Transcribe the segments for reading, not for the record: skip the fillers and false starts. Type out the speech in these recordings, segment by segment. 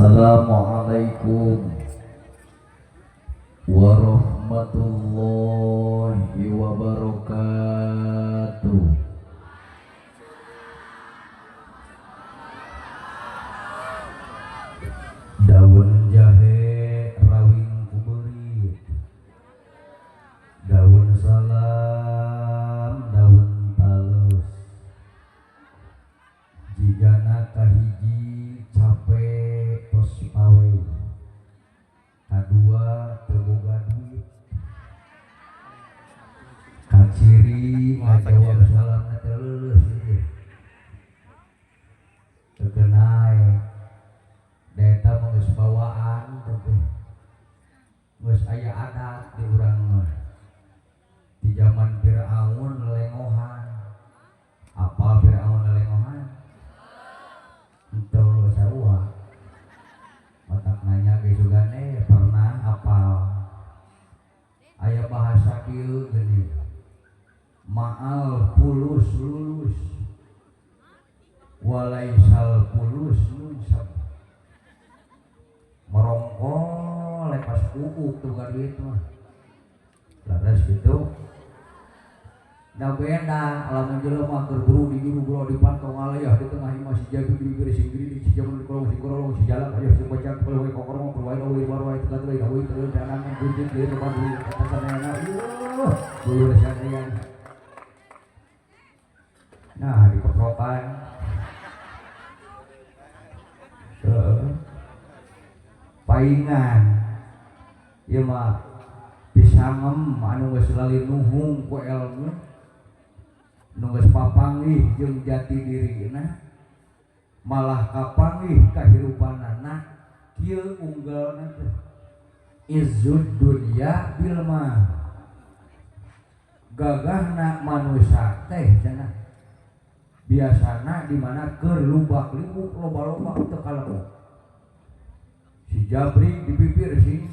Assalamualaikum warahmatullahi wabarakatuh. Daun jahe rawing ku beurit, daun salam, daun talus. Jigana kahiji capek tos pawe, kadua teu boga duit, kaciri ngajawab salamna teh leuleus ieu. Teu kenae. Da eta mah geus bawaan teh. Geus aya adat di urang mah. Di zaman Firaun lelengohan. Apa Firaun lelengohan? Henteu sarua. Matak nanya ge sugane pernah apal. Aya bahasa kieu geuning. Ma'al fulus lulus. Walaisal fulus nunsab. Merongkol lepas kuuk tuh kan duit mah. Laras gitu. Da beda lamun jelema keur buru di juru buru di pantong alayah di tengah imah si jabi di bibir si giri si jaman di kolong si korolong si jalan ayo si bocah kalau we kokorong keluar we baru we tekan we gawe terus danang bunjit di tempat di atas sana yuh dulu sadaya. Nah dikeprokan. Paingan ieu mah pisangem anu geus lalinuhung ku elmu nu geus papanggih jeung jati dirina malah kapanggih kahirupanana kieu unggalna teh izzud dunya bil mal gagahna manusia teh cenah biasana di mana keur lubak libuk loba-loba teu kalebok si jabrik di bibir sing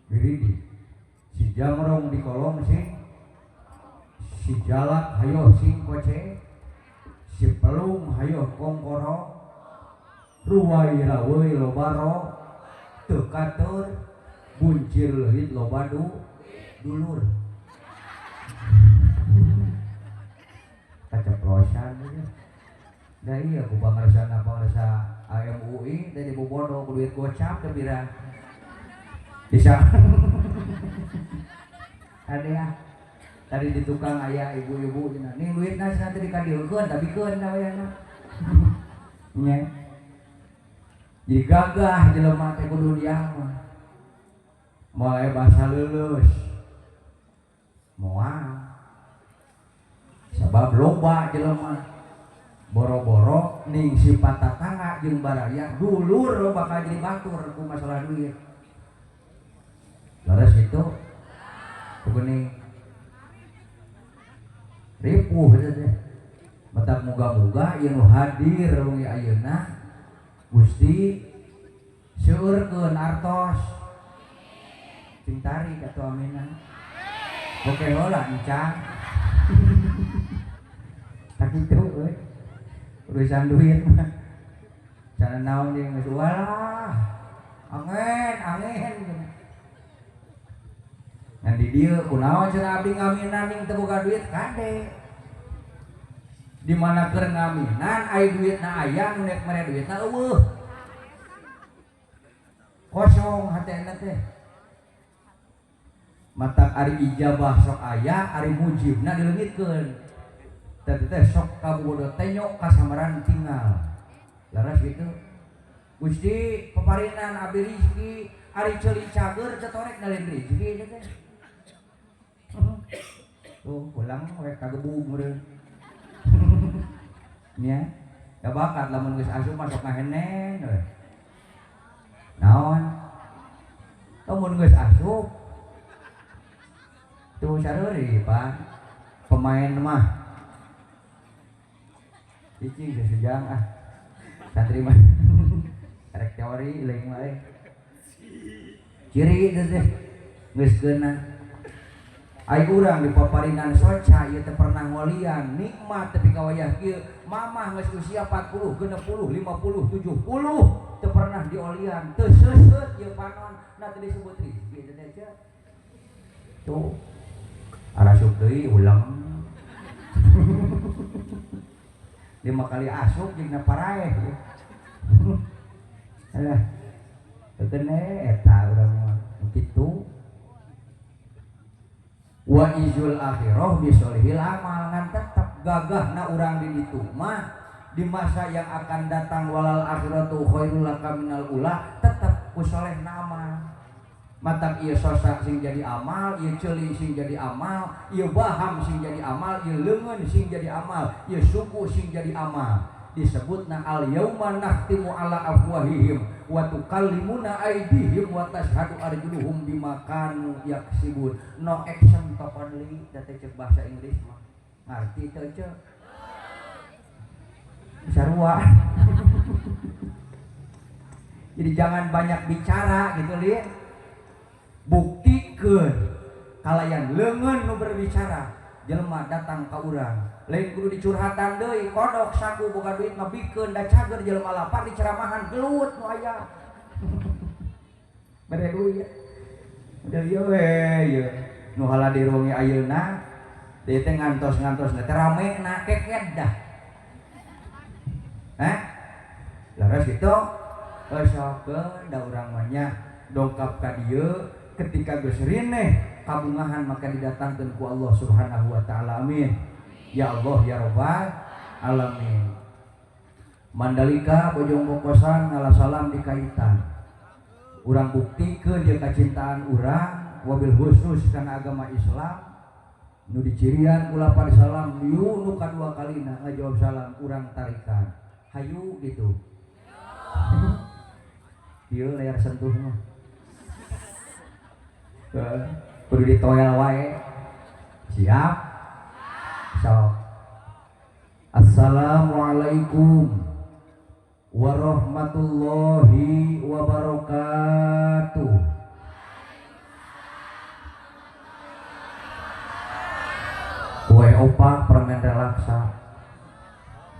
biridi si jamrong di kolong sing si jalak hayo sing koce si pelung hayo kongkoro ruwai raweuy loba ro teu katur buncir leuhit loba dulur kaceplosan ieu. Da iya ku pangarsana pangarsa AMUI teh dibobodo ku duit gocap teh pira bisa. Ada ya tadi di tukang aya ibu-ibu cenah ning duitna cenah teh dikadieukeun tabikeun da wayahna nya. Jadi gagah jelema teh ku dunia mah mulai bahasa leuleus moal sabab loba jelema boro-boro ning sifat tatangga jeung baraya dulur bakal jadi batur ku masalah duit. Laras itu kuning ripuh eta teh. Matak muga-muga ieu nu hadir wengi ayeuna Gusti seueurkeun artos. Cing tarik atuh amina. Oke heula encang. Tak kitu euy. Urusan duit mah. Cara naon jeung geus walah. Angin, angin. Ngan di dieu kunaon cenah abdi ngaminan ning teu boga duit kade. Di mana keur ngaminan ai duitna aya nu nek mere duitna eueuh. Kosong hatena teh. Matak ari ijabah sok aya, ari mujibna dileungitkeun. Teh teh sok kabodo tenyok kasamaran tinggal. Laras gitu. Gusti peparinan abdi rizki ari ceuli cager cetorek nalin rizki teh. Tuh pulang we kagebug meureun. Nya. Da bakat lamun geus asup masuk ngahenen we. Naon? Lamun geus asup tuh sareuri Pak. Pemain mah cicing sesejang ah. Santri mah rek teori leuing mah euy. Ciri teh geus keuna. Ai urang di paparinan soca ieu teh pernah ngolian nikmat tapi ka wayah kieu mamah geus usia 40, 60, 50, 70. teu pernah diolian, teu seuseut ieu panon, nah teu disebut rizki teh teh. Tuh. Arasup deui ulang. 5 kali asup jeung paraeh. Alah. Teu eta urang mah kitu. Wa izul akhirah bisolihil amal, ngan tetep gagahna urang di ditu mah di masa yang akan datang walal akhiratu khairul laka minal ula, tetep ku solehna amal. Matak ieu sosa sing jadi amal, ieu ceuli sing jadi amal, ieu baham sing jadi amal, ieu leungeun sing jadi amal, ieu suku sing jadi amal. Disebutna al yauma nakhtimu ala afwahihim wa tukallimuna aydihim wa tashhadu arjuluhum bima kanu yaksibun. No action talk only, da teh cek bahasa Inggris mah. Ngarti teu cek? Sarua. Jadi jangan banyak bicara gitu li. Buktikeun kalayan leungeun nu berbicara. Jelema datang ka urang, lain kudu dicurhatan deui, kodok saku boga duit ngabikeun da cager jelema lapar diceramahan gelut nu aya. Bere duit. Udah ieu we ieu. Nu haladir wengi ayeuna deui teh ngantos-ngantos teh rame na keket dah. Hah? Leres kitu? Sok da urang mah nya dongkap ka dieu ketika geus rineh kabungahan maka didatangkeun ku Allah Subhanahu wa taala. Amin. Ya Allah ya Rabbal alamin. Mandalika Bojong Bokosan ngalah salam di kaitan. Urang buktikeun ieu kacintaan urang wabil khusus kana agama Islam nu dicirian ku lapar salam yu nu kadua kalina ngajawab salam urang tarikan. Hayu gitu. Ieu layar sentuh mah. Kudu ditoel wae. Siap? Sok. Assalamualaikum warahmatullahi wabarakatuh. Kue opak permen relaksa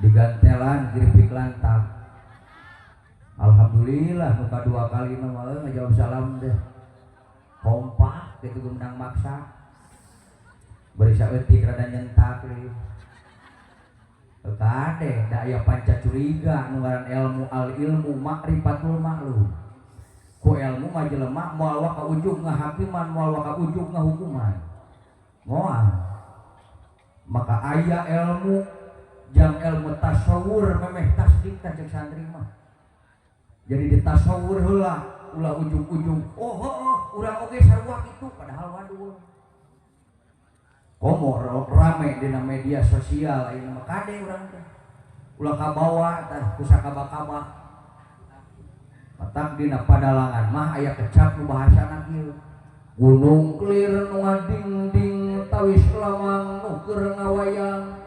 digantelan keripik lantak. Alhamdulillah muka dua kali nama ngejawab salam deh. Kompak gitu menang maksa. Berisa eutik rada nyentak deui. Kade da aya panca curiga nu ngaran ilmu al ilmu ma'rifatul maklum. Ku ilmu mah jelema moal waka ujug ngahakiman, moal waka ujug ngahukuman. Moal. Maka aya ilmu jang ilmu tasawur memeh tasdik tah cek santri mah. Jadi ditasawur heula ulah ujug-ujug. Oh heuh urang oge sarua kitu padahal waduh. Komo rame dina media sosial ayeuna mah kade urang teh. Ulah kabawa tah ku sakaba-kaba. Matak dina padalangan mah aya kecap nu bahasana kieu. Gunung kelir nu ngadingding tawis lamang nu keur ngawayang.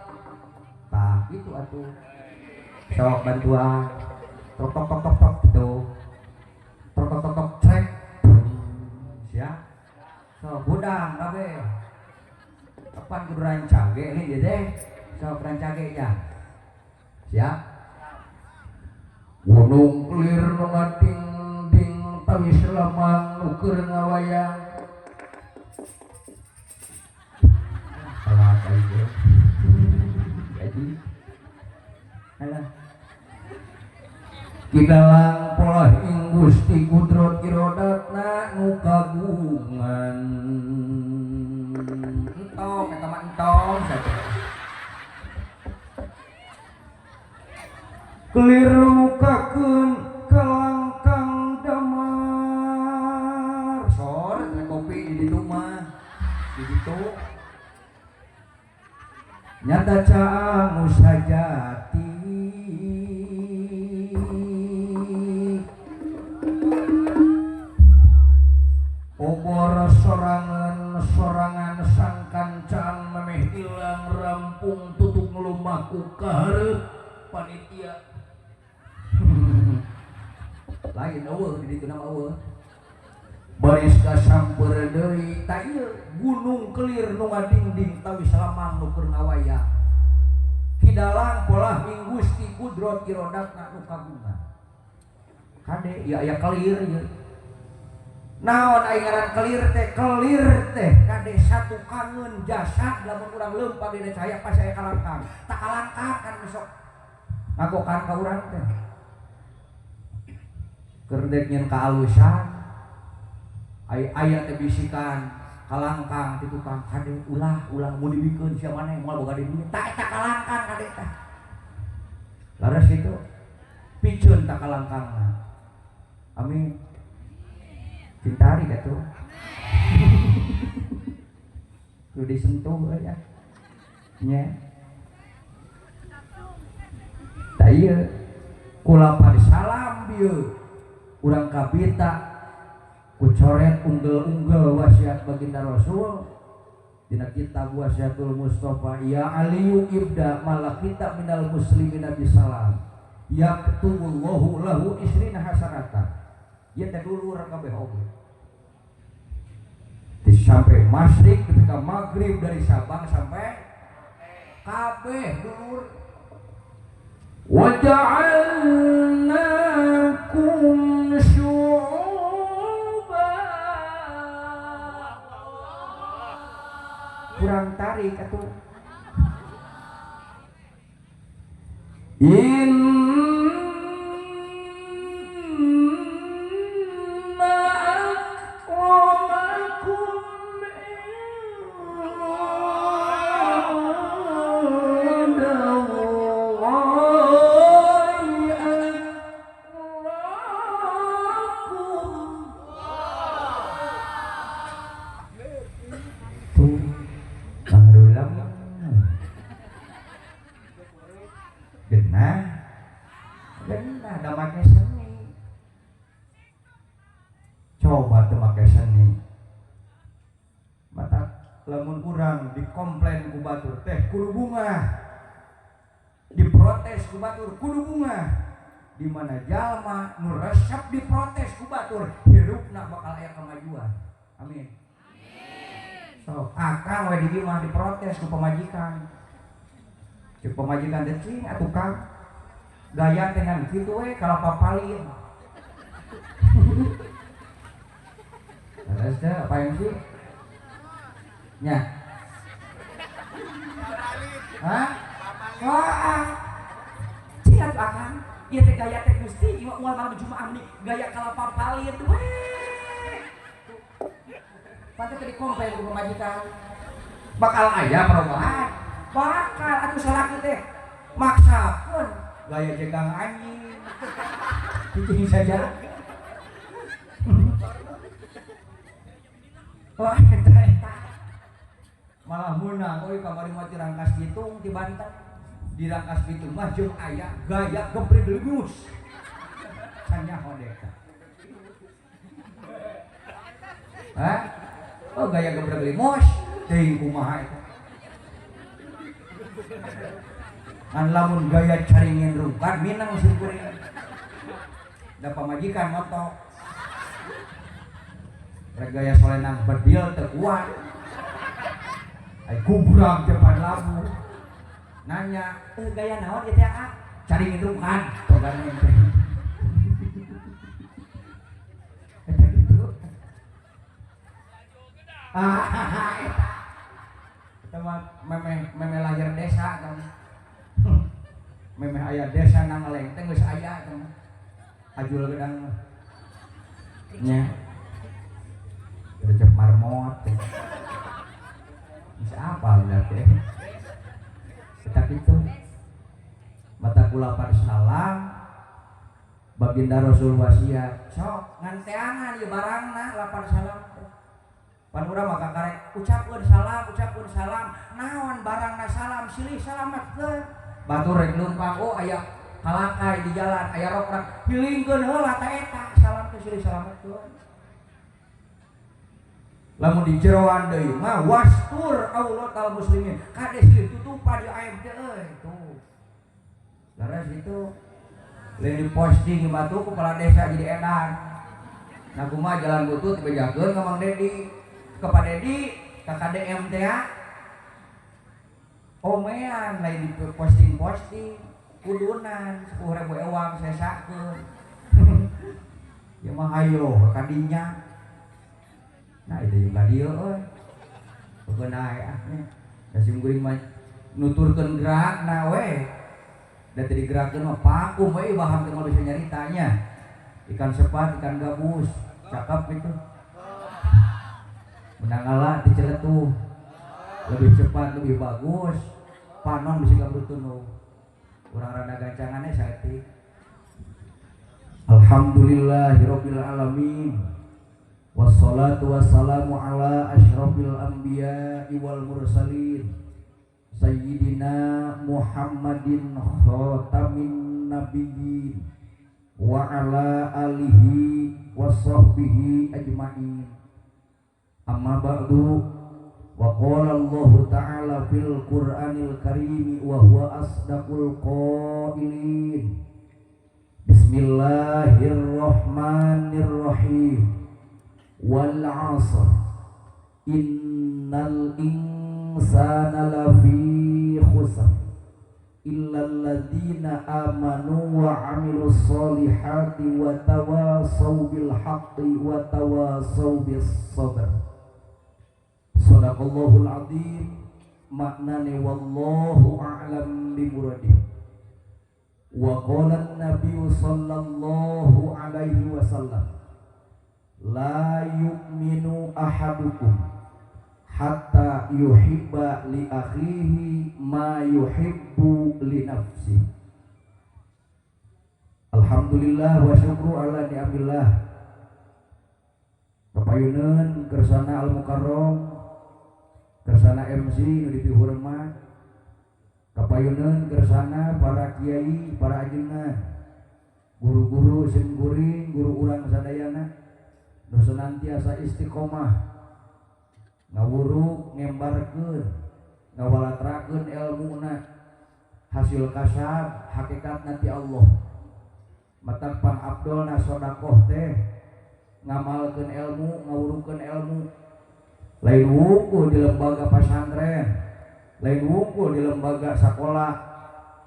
Tah kitu atuh. Sok bantuan. Tok tok tok tok tok gitu. Tok tok tok tok cek. Siap. Sok budang kabeh. Kapan kudu rancage nih ieu teh? Sok rancage nya. Siap. Gunung kelir nu ngadingding tawis lamang nu keur ngawayang. Salah kali teh. Jadi alah. Kidalang polah ing Gusti kudrot irodatna nu kagungan. Entong eta mah entong saja. Kelir mukakeun kalangkang damar. Sor teh kopi di ditu mah. Di ditu. Nyata caangu sajati. Obor sorangan sangkan caang memeh ilang rampung tutup ngelumaku kahareup panitia. Lain eueuh di ditu mah eueuh. Baris kasamper deui ta ieu gunung kelir nu ngadingding tawis lamang nu keur ngawayang. Kidalang polah ing Gusti kudrot irodatna nu kagungan. Kade ya aya kelir ieu. Naon ai ngaran kelir teh? Kelir teh kade satu kangen jasad lamun urang leumpang dina cahaya pas aya kalangkang. Tak kalangkang kan besok ngagokan ka urang teh. Keur dek nyeun kaalusan ai aya teh bisikan kalangkang ti tukang kade ulah ulah mun dibikeun sia maneh moal boga duit. Tak eta kalangkang kade teh. Laras kitu piceun tak kalangkangna. Amin. Cintari atuh. Kudu disentuh euy ya. Nya. Tah ieu kulapan salam bieu urang kabita ku coret unggel-unggel wasiat baginda Rasul dina kitab Wasiatul Mustafa ya Aliyu ibda malakita minal muslimina bisalam yaktubullahu lahu isrina hasanatan. Ieu teh dulur kabeh oge. Di sampai masyrik nepi ka maghrib dari Sabang sampai kabeh dulur. Wa ja'alnakum syu'uba. Kurang tarik atuh. Dikomplain ku batur teh kudu bunga, diprotes ku batur kudu bunga. Di mana jalma nu resep diprotes ku batur hirupna bakal aya kemajuan. Amin. So akang we di dieu mah diprotes ku pamajikan. Ceuk pamajikan teh cing atuh kang gaya teh ngan kitu we kalapapalin. Terus teh apa yang sih? Nya. Hah? Wah. Cing atuh akang. Ieu teh gaya teh Gusti ieu moal malam Jumaah nih gaya kalapapalin we. Pantes teh dikomplain ku pamajikan. Bakal aya perubahan. Bakal atuh salaki teh maksakeun gaya jegang anjing. Cicing saja. Wah eta eta. Malah meunang euy kamari mah ti Rangkas Bitung ti Banten. Di Rangkas Bitung mah jeung aya gaya gebrig legus. Can nyaho dek tah. Hah? Oh gaya gebrig lemus teuing kumaha eta. Ngan lamun gaya caringin rungkad minang simkuring. Da pamajikan moto. Rek gaya solenang bedil teu kuat. Ai kubrang depan labu. Nanya, gaya naon ieu teh ah? Caringin rungkad togan teh. Eta kitu. Ah eta. Eta mah memeh lahir desa eta mah. Memeh aya desa nangeleng teh geus aya eta mah. Ajul gedang mah. Nya. Recep marmot. Bisa apa berarti? Kita itu mata kulapan salam baginda Rasul wasiat sok nganteangan ieu barangna lapan salam teh. Pan urang mah karek ucapkeun salam naon barangna salam silih salametkeun. Batur rek leumpang oh aya kalakai di jalan aya rokrak hilingkeun heula ta eta salam teh silih salametkeun. Lamun di jeroan deui mah wastur auratal muslimin kade silih tutupan di aib teh euy tuh. Laras itu lain di posting batu kepala desa jadi edan. Nah kumaha jalan butut dibejakeun ka Mang Dedi, ka Pak Dedi, ka KDM teh ya. Omean lain di posting-posting kudunan 10.000 ewang sesakeun. Ya mah hayo kadinya. Nah itu juga dia euy. Beunah ah nya. Da sim kuring mah nuturkeun gerakna we. Da teu digerakkeun mah pakum we baham teh bisa nyaritanya. Ikan sepat, ikan gabus, cakep gitu. Menang ngalah diceletuh. Lebih cepat, lebih bagus. Panon bisa gabrutunuh. Urang rada gancangannya saeutik. Alhamdulillahirabbil alamin. Wassalatu wassalamu ala asyrafil anbiya'i wal mursalin. Sayyidina Muhammadin khatamin nabiyyin wa ala alihi wasahbihi ajmain. Amma ba'du. Wa qala Allah ta'ala fil Qur'anil Karim wa huwa asdaqul qailin. Bismillahirrahmanirrahim. Wal 'asr innal insana lafi khusr illa alladziina amanu wa 'amilus solihati wa tawasaw bil haqqi wa tawasaw bis sabr. Shadaqallahul azim. Maknane wallahu a'lam bi muradih. Wa qala an-nabiy sallallahu alaihi wasallam la yu'minu ahadukum hatta yuhibba li akhihi ma yuhibbu li nafsihi. Alhamdulillah wa syukru ala ni'amillah. Kapayuneun kersana Al Mukarram, kersana MC nu dipihormat, kapayuneun kersana para kiai, para ajengan, guru-guru sim kuring, guru urang sadayana nu senantiasa istiqomah ngawuruk, ngembarkeun, ngawalatrakeun elmuna, hasil kasab hakikatna ti Allah. Matak pang abdolna sedekah teh ngamalkeun ilmu, ngawurukeun ilmu. Lain wungkul di lembaga pasantren, lain wungkul di lembaga sakola,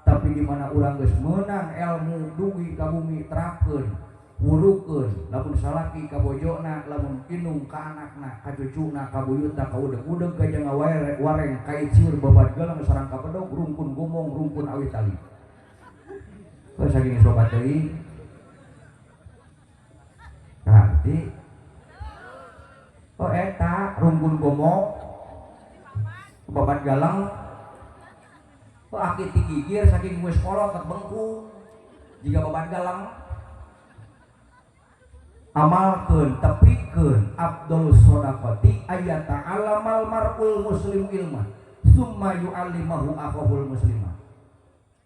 tapi di mana urang geus meunang ilmu dugi ka bumi terapkeun, wurukeun, lamun salaki ka bojona, lamun indung ka anakna, ka cucuna, ka buyutna, ka udeg-udeg, ka jang wareng, kait siur, babad galang, sarang ka bedog, rungkun gomong, rungkun awit tali. Heuh saking sobat teuing. Berarti oh eta rungkun gomong, babad galang, oh aki ti gigir saking geus kolot ket bengkung, jiga babad galang. Amalkeun, tepikeun abdul shodaqati ayata alamal mar'ul muslim ilma summa yu'allimahu akhahul muslima.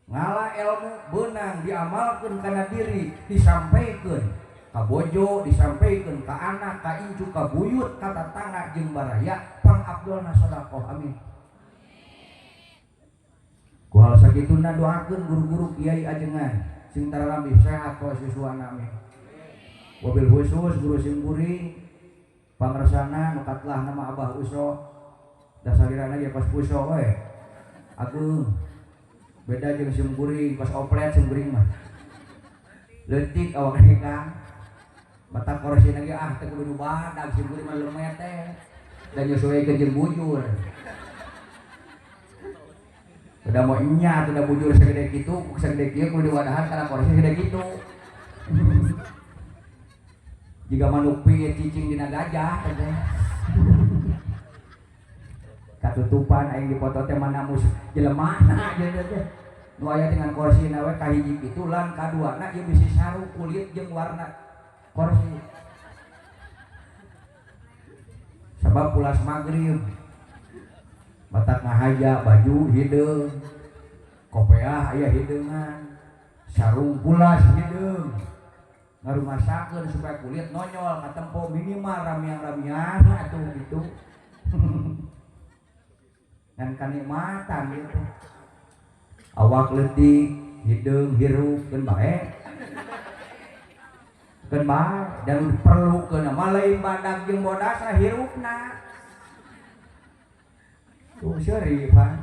Ngala ilmu beunang diamalkeun kana diri, disampaikeun ka bojo, disampaikeun ka anak, ka incu, ka buyut, ka tatangga jeung baraya, pang abdulna sedekah. Amin. Ku hal sakituna doakeun guru-guru kiai ajengan sing tararambih sehat ka siswana. Amin. Wabil khusus guru sim kuring pangersana nu katlah nama Abah Uso, dasalirana ge kos puso we. Agung beda jeung sim kuring kos oplet sim kuring mah. Leutik awak ge Kang. Mata korsina ge ah teh kudu nu badag sim kuring mah lemet teh. Dan nyesuaikeun jeung bujur. Udah mau nya udah bujur segede kitu, segede kieu kudu diwadahan kana korsi segede kitu. Jika manuk piit cicing dina gajah teh. Katutupan aing dipoto teh mana mus jelemana jeung teh. Nu aya dengan korsina we kahiji kitu lan kaduana ieu bisi saru kulit jeung warna korsi. Sabab pulas magrib matak ngahaja baju hideung, kopeah aya hideungan, sarung pulas hideung. Ngarumasakeun supaya kulit nonyol katempo minimal ramiang-ramiang atuh gitu. Ngan kanikmatan gitu. Awak leutik, hideung hirup keun bae. Keun bae dan perlukeun mah lain badag jeung bodasna hirupna. Tuh seuri Pak.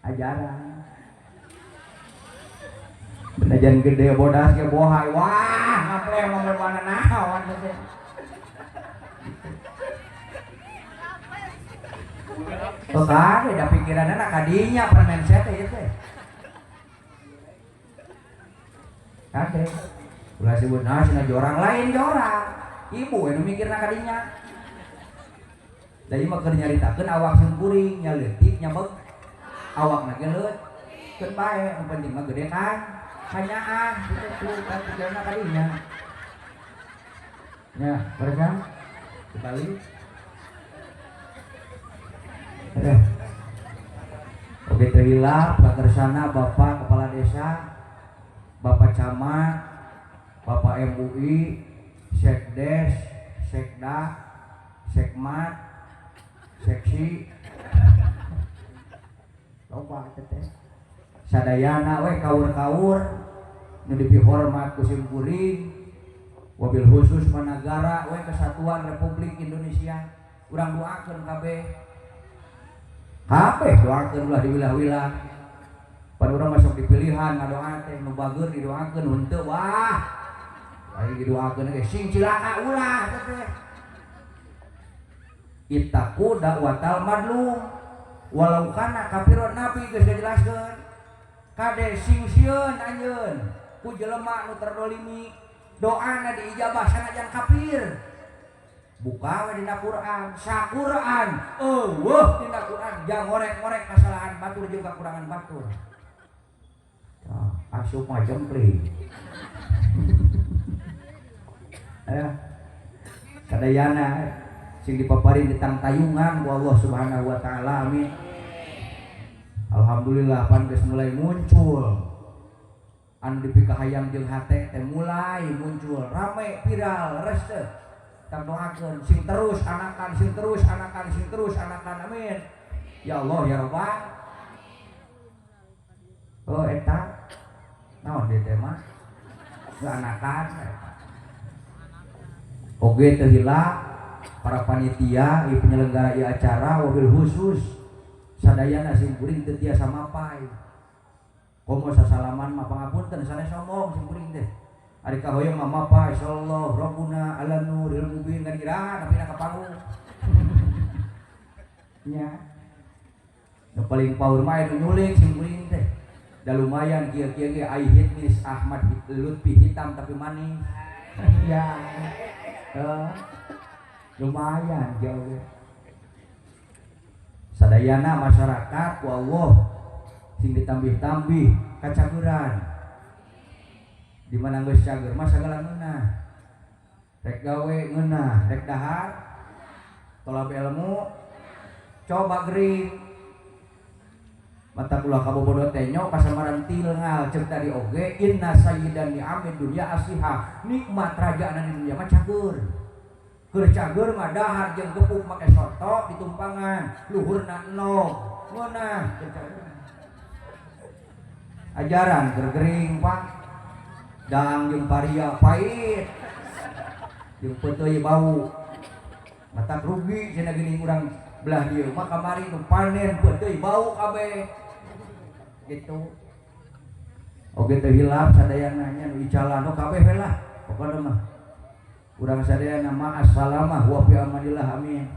Ajaran. Najan gede bodas ge bohai. Wah, ngapleh ngomong mana naon teh. Tuh kan, da pikiranna kadinya permen set teh ieu teh. Kade. Ulah sebut nah cenah jorang lain jorang. Ibu anu mikirna kadinya. Da ieu mah keur nyaritakeun awak simkuring nya leutik nya beug. Awakna ge leut. Keun bae nu penting mah gede kan. Kanyaah kitu kan pikiranna kadinya. Nya, beresan? Kembali. Aduh. Oke teu hilap kakersana Bapak Kepala Desa, Bapak Camat, Bapak MUI, Sekdes, Sekda, Sekmat, Seksi, loba teh. Sadayana we kaur-kaur nu dipihormat ku sim kuring, wabil khusus managara we Kesatuan Republik Indonesia. Urang doakeun kabeh. Kabeh doakeun ulah diwilah-wilah. Pan urang masuk di pilihan ngadoa teh nu bager didoakeun henteu wah. Aing didoakeun ge sing cilaka ulah teh. Ittaqu da'watal madlum walau kana kafiron nabi geus dijelaskeun. Kade sing sieun anjeun ku jelema nu terdolimi doana diijabah sanajan kafir. Buka we dina Quran, saquran eueuh dina Quran jang ngorek-ngorek kasalahan batur jeung kakurangan batur. Tah, asup mah jempling. Ya. Sadayana sing dipaparin di tangtayungan ku Allah Subhanahu wa taala, amin. Alhamdulillah pan geus mulai muncul. Anu dipikahayang jeung hate teh mulai muncul, rame viral reste. Tang doakeun sing terus anakan, sing terus anakan, sing terus anakan, amin. Ya Allah ya Rabbal. Oh eta naon deui teh mah? Anakan eta. Oge teu hilap para panitia ieu penyelenggara ieu acara wabil khusus sadayana sim kuring teu tiasa mapai. Komo sasalaman mah pangapunten sanes sombong sim kuring teh. Ari kahoyong mah mapai insyaallah rabbuna ala nuril mubin kan iraha tapi na ka panggung. Nya. Nu paling power mah anu nyuling sim kuring teh. Da lumayan kieu-kieu ge ai hitmis Ahmad Lutfi hitam tapi manis. Ya. Lumayan jauh. Sadayana masyarakat ku Allah sing ditambih-tambih kacageran. Di mana geus cager mah sagala ngeunah. Rek gawe ngeunah, rek dahar tolab ilmu coba gering. Mata kula kabobodo teh nyo kasamaran tilngal ceuk tadi oge inna sayyidan ni'amid dunya asiha nikmat rajaana di dunya mah cager. Keur cager mah dahar jeung gepuk make soto ditumpangan luhurna enog ngeunah keur cager. Ajaran keur gering Pak. Dang jeung paria pahit. Jeung peuteuy bau. Mata rugi cenah geuning urang belah dieu mah kamari nu panen peuteuy bau kabeh. Gitu. Oge teu hilap sadayana nya nu icalan nu kabeh we lah pokona mah. Urang sadayana ma assalamah wa fi amanillah amin.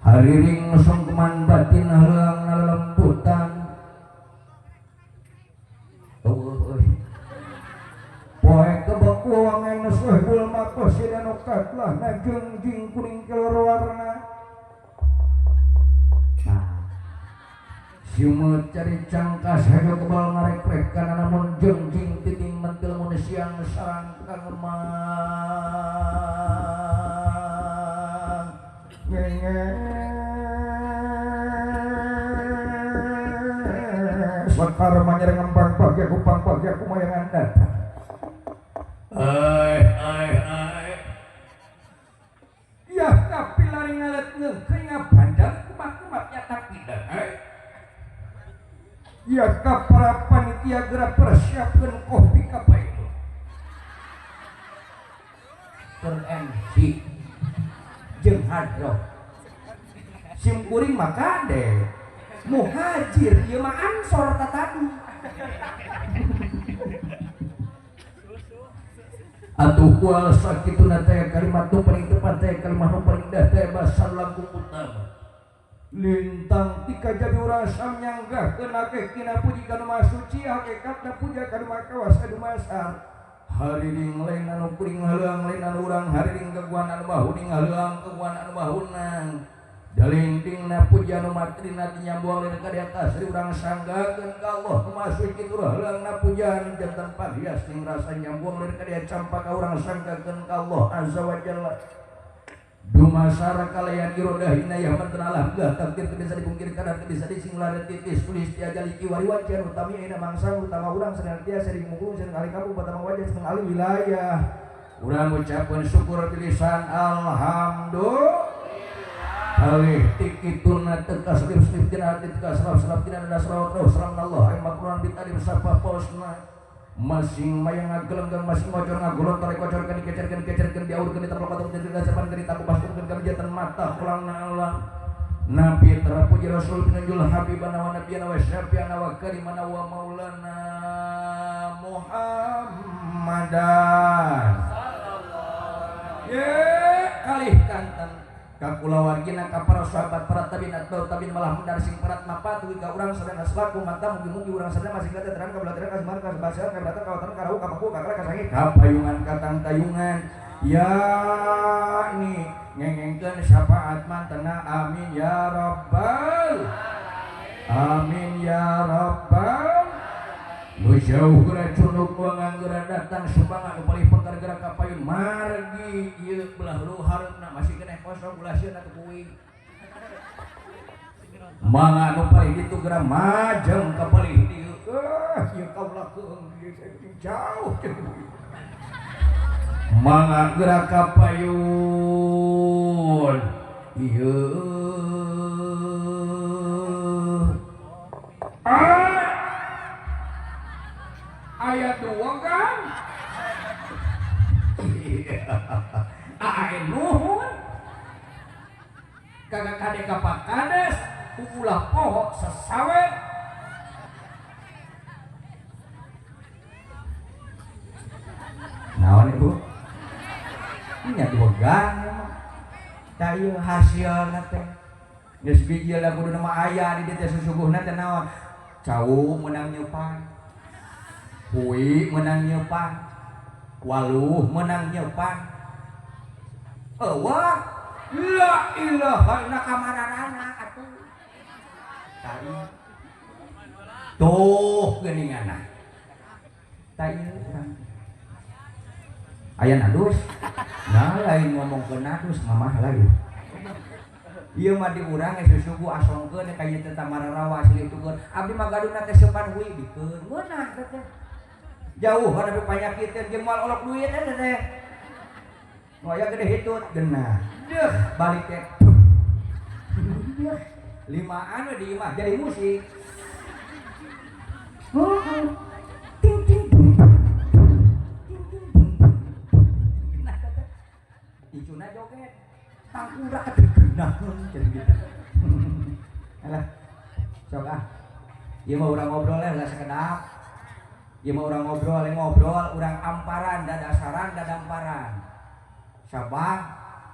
Hariring sungkeman batin heuleung lelembutan. Poe kebek wangen sohibul maqasid anu katlah najengjing kuning kelor warna. Nah, siumeut cari cangkas hejo kebal ngarekrek kana namun jengjing titing mentil mun siang sarang kangemang. Sekar manyereng ngembang bagya kupang bagya kumayangan datang. Ai ai ai. Ya tapi lari ngalet ngeukeun ngabandang kumat-kumat nyata tidak. Ya ka para panitia geura persiapkeun kopi kabeh. Keur MC jeung hadroh. Sim kuring mah kade. Muhajir ieu mah ansor ta tadi. Atuh kuasa kituna teh kalimat nu paling tepat teh kalimat nu paling indah teh basa langkung utama. Lintang tika jabi urang samnyanggahkeun akeh tina puji ka nu Maha Suci hakikatna puja ka nu Maha Kawasa dumasar. Hariring lain anu kuring haleuang lain anu urang hariring kaguan anu mahuning haleuang kaguan anu mahunang. Dalingdingna puja nu matrina tinyambuang lain ka di atas urang sanggakeun ka Allah nu Maha Suci tur haleungna pujaan jantan parias ning rasa nyambuang lain ka dia campaka urang sanggakeun ka Allah Azza wa Jalla. Dumasar kalayan irodah inayah mantan alhamdulillah takdir teu bisa dipungkir kadar teu bisa disinglar titis tulis tiajali kiwari wajan utami ayeuna mangsa utama urang senantiasa dimungkung sareng ahli kampung batang wajah sareng ahli wilayah. Urang ucapkeun syukur bilisan alhamdulillah. Alih tikituna teu kaslip-slip tina hati teu kasalap-salap tina dada salawat terus salam Allah ay makrunan bitalim sapa posna masing mayang ngagelenggang masing ngocor ngagolontor kocorkeun dikecerkeun dikecerkeun diaurkeun ditemplok patung jadi dasapan keun ditaku pasungkeun ka mata kulangna Allah Nabi terpuji Rasul pinunjul habibana wa nabiyana wa syafi'ana wa karimana wa maulana Muhammadan sallallahu ye kalih kanten ka kulawargina ka para sahabat para tabiin atba'ut tabiin malah mendar sing parat mapatuhi ka urang sadaya selaku mata mugi-mugi urang sadaya masing kata terang ka belateran ka semar ka sebasa ka belatan ka watan ka rahu ka paku ka kala ka sangi ka payungan ka tangtayungan ya ni ngengengkeun syafaat mantena amin ya rabbal amin ya rabbal nu jauh geura cunduk wangan geura datang sumbangan nu palih pengkar geura ka payun margi ieu belah luharna masih keneh kosong ulah sieun atuh kuing mangga nu palih ditu geura majeng ka palih dieu ieu kaula keung jauh mangga geura ka payun ieu ayat 2 kan ae nuhun kagak kade ka Pak Kades ulah poho sesawet naon ibu nya dua gang tah ieu hasilna teh geus bijil da kudu nama aya di dieu teh susuguhna teh naon cau meunang nyeupan hui menang nyeupan waluh menang nyeupan eueuh la ilaha illa kamararana atuh tadi tuh geuninganna tah ieu urang aya nadus nah lain ngomongkeun nadus mamah lain ieu mah di urang geus susuguh asongkeun ka ieu teh tamararawa asli tukeun abdi mah gaduhna teh seupan hui dikeun meunah teh jauh kana panyakiteun jeung moal olok duit teh teh nu aya gede hitut genah deuh balik teh limaan we di imah jadi musik ting ting dung ting ting dung genah teh icuna joget tangkurak genaheun jadi gitu alah sok ah ieu mah urang ngobrol lah sakedap ieu mah urang ngobrol ngobrol urang amparan dadasaran dadamparan sabab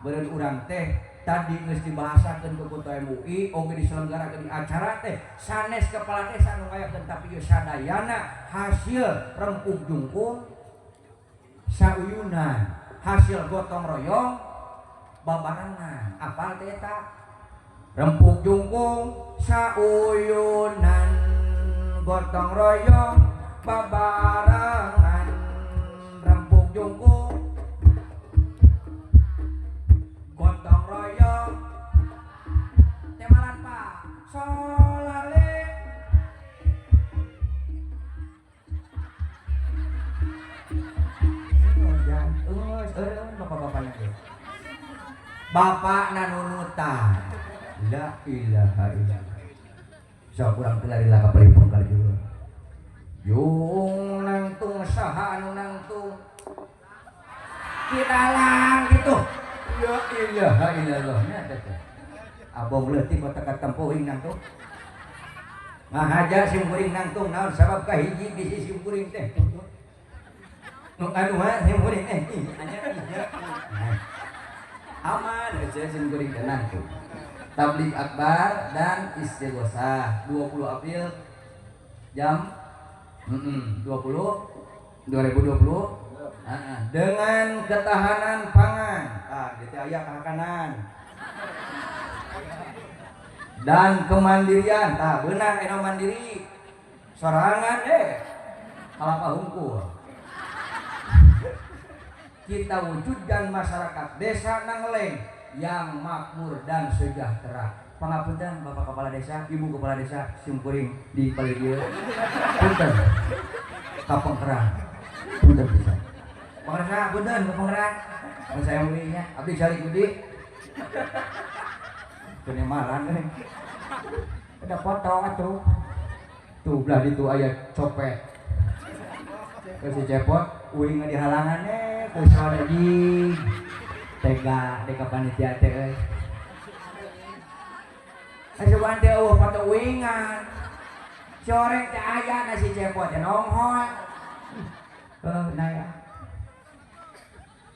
beureun urang teh tadi geus dibahasakeun ku Ketua MUI oge diselenggarakeun di acara teh sanes kepala desa nu ngayakeun tapi ieu sadayana hasil rempug jungkung sauyunan hasil gotong royong babarengan apal teh eta rempug jungkung sauyunan gotong royong babarengan rempug jungkung gotong royong temalan Pak solale bapak-bapaknya bapak nanunutan la ilaha illallah so kurang pilarilah ka palipun kali juga yung nangtung saha anu nangtung kiralang gitu la ilaha illallah nya teh abong leutik kota katempuhing nangtung Ngahaja sim kuring nangtung naon sabab kahiji bisi sim kuring teh. Nu kadua sim kuring teh ih anya ieu. Aman aja sim kuring teh nangtung. Tabligh akbar dan istighosah 20 April jam 20 2020 dengan ketahanan pangan. Ah, gitu aya kahakanan. Dan kemandirian, tah beunang anu mandiri. Sorangan kalapa hungkul. Kita wujudkan masyarakat desa Nangeleng yang makmur dan sejahtera. Pangapunten Bapak Kepala Desa, Ibu Kepala Desa, simkuring di palih dieu. Punten. Kapengkerang. Punten pisan. Pangersa punten kapengkerang. Mun saya muli nya, abdi calik budi. Kene malan euy. Ada foto atuh. Tuh belah ditu aya copet. Ke si cepot uing di halangan ku anjing. Tega deka panitia teh euy. Asupan teh eueuh foto uingan. Sore teh aya na si cepot teh nonghol. Heuh na ya.